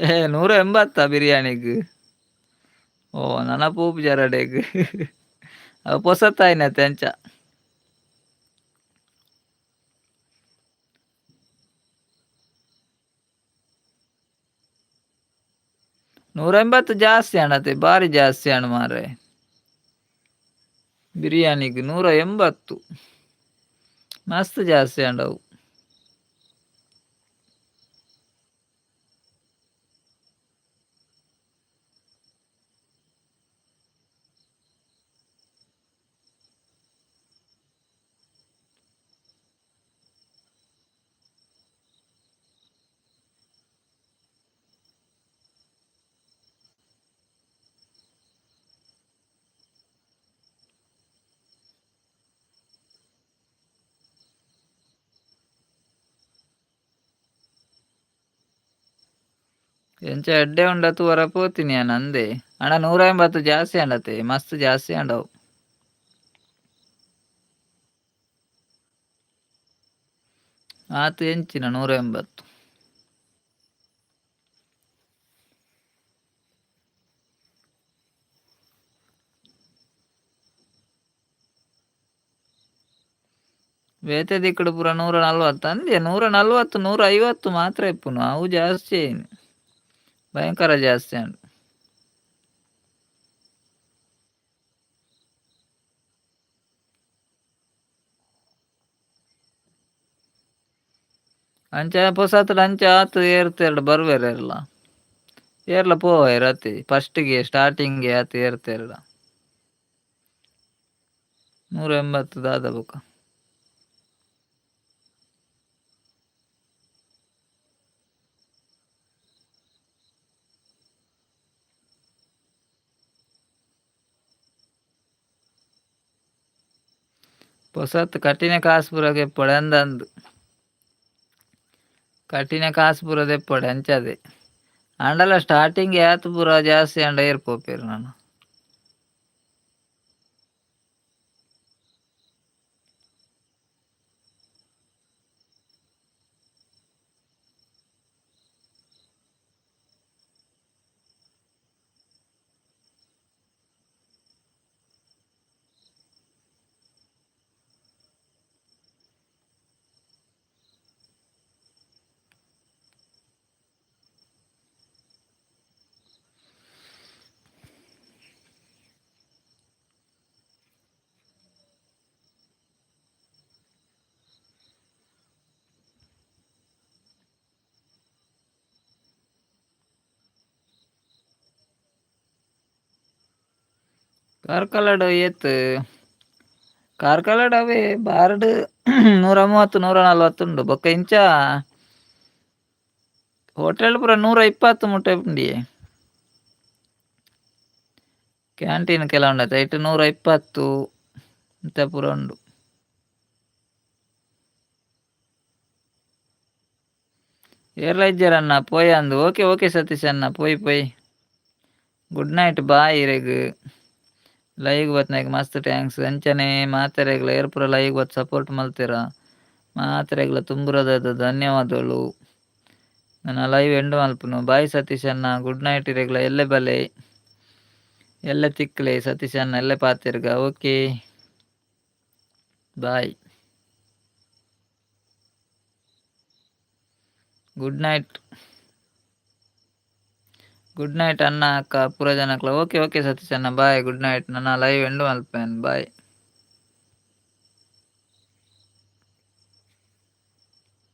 ಏ 180 ಬಿರಿಯಾನಿಗ್? ಓ ನನ ಪೋಪು ಜರಡೆಗ್ ಅವು ಪೊಸತ್ತಾಯಿನತೆ ಅಂಚ. 180 ಜಾಸ್ತಿ ಅಣ್ಣತೆ, ಭಾರಿ ಜಾಸ್ತಿ ಅಣ್ಣ ಮಾರ್ರೆ. ಬಿರಿಯಾನಿಗ್ 180 ಮಸ್ತ್ ಜಾಸ್ತಿ ಅಂಡವು. ಎಂಚ ಎಡ್ಡೆ ಉಂಡ ತೂವರ ಪೋತೀನಿ ಯಾನ್ ಅಂದೆ. ಅಣ್ಣ 180 ಜಾಸ್ತಿ ಅಂಡತೆ, ಮಸ್ತ್ ಜಾಸ್ತಿ ಅಂಡವು. ಆತು ಎಂಚಿನ 180? ಬೇತೆ ದಿಕ್ಕಡು ಪೂರ 140 ಅಂದೆ. 140 150 ಮಾತ್ರ ಇಪ್ಪುನು, ಅವು ಜಾಸ್ತಿ ಏನು ಭಯಂಕರ ಜಾಸ್ತಿ ಅಂಡ್. ಅಂಚ ಪೊಸತ್ಡ್ ಅಂಚ ಆತ್ ಏರ್ತೇರ್ಡ್ ಬರ್ವೇರೆರ್ಲ ಏರ್ಲ ಪೋವೇರ್ ಅತಿ ಫಸ್ಟ್ಗೆ ಸ್ಟಾರ್ಟಿಂಗ್ ಆತ್ ಏರ್ತೇರ್ಡ 180 ದಾದ ಬೊಕ. ಪೊಸತ್ ಕಟ್ಟಿನ ಕಾಸು ಪೂರ ಎಪ್ಪೊಡೆ ಅಂದಂದು, ಕಟ್ಟಿನ ಕಾಸು ಪೂರ ದೆಪ್ಪೊಡೆ ಅಂಚದೆ. ಆಂಡಲ ಸ್ಟಾರ್ಟಿಂಗ್ ಯಾತ್ ಪೂರ ಜಾಸ್ತಿ ಅಂಡ ಏರ್ ಪೋಪೆರ್ ನಾನು. ಕಾರ್ಕಳಡ್ ಏತ್? ಕಾರ್ಕಳಡ್ ಅವೇ ಬಾರ್ಡ್ 130 140 ಉಂಡು. ಬೊಕ್ಕ ಇಂಚ ಹೋಟೆಲ್ ಪೂರ 120 ಮುಟ್ಟ ಉಂಡಿಯೆ. ಕ್ಯಾಂಟೀನ್ ಕೆಲ ಉಂಡತೆ ಐಟ್ 120 ಇಂತ ಪೂರ ಉಂಡು. ಏರ್ಲ ಇಜ್ಜರಣ್ಣ ಪೋಯ್ ಅಂದು. ಓಕೆ ಓಕೆ ಸತೀಶ್ ಅಣ್ಣ, ಪೋಯ್ ಪೋಯ್. ಗುಡ್ ನೈಟ್, ಬಾಯ್ ಇರೆಗ್. ಲೈವ್ ಬತ್ನಾಗ ಮಸ್ತ್ thanks. ಅಂಚನೆ ಮಾತೆರೆಗ್ಲ ಏರ್ ಪೂರ ಲೈವ್ ಬತ್ ಸಪೋರ್ಟ್ ಮಲ್ತೀರ ಮಾತೆರೆಗ್ಲ ತುಂಬುರದ ಧನ್ಯವಾದಗಳು. ನನ್ನ ಲೈವ್ ಎಂಡ್ ಮಲ್ಪುನು. ಬಾಯ್ ಸತೀಶ್ ಅಣ್ಣ, ಗುಡ್ ನೈಟ್ ಇರೆಗ್ಲ. ಎಲ್ಲೆ ಬಲೆ ಎಲ್ಲೆ ತಿಕ್ಲೆ ಸತೀಶ್ ಅಣ್ಣ, ಎಲ್ಲೆ ಪಾತೆರ್ಗ. Okay bye, good night. Good night ಅಣ್ಣ ಅಕ್ಕ ಪೂರ ಜನಕ್ಲ. ಓಕೆ ಓಕೆ ಸತೀಶ್ ಅಣ್ಣ, ಬಾಯ್, ಗುಡ್ ನೈಟ್. ನನ್ನ ಲೈವ್ ಎಂಡ್ ಮಲ್ಪೇನ್, ಬಾಯ್.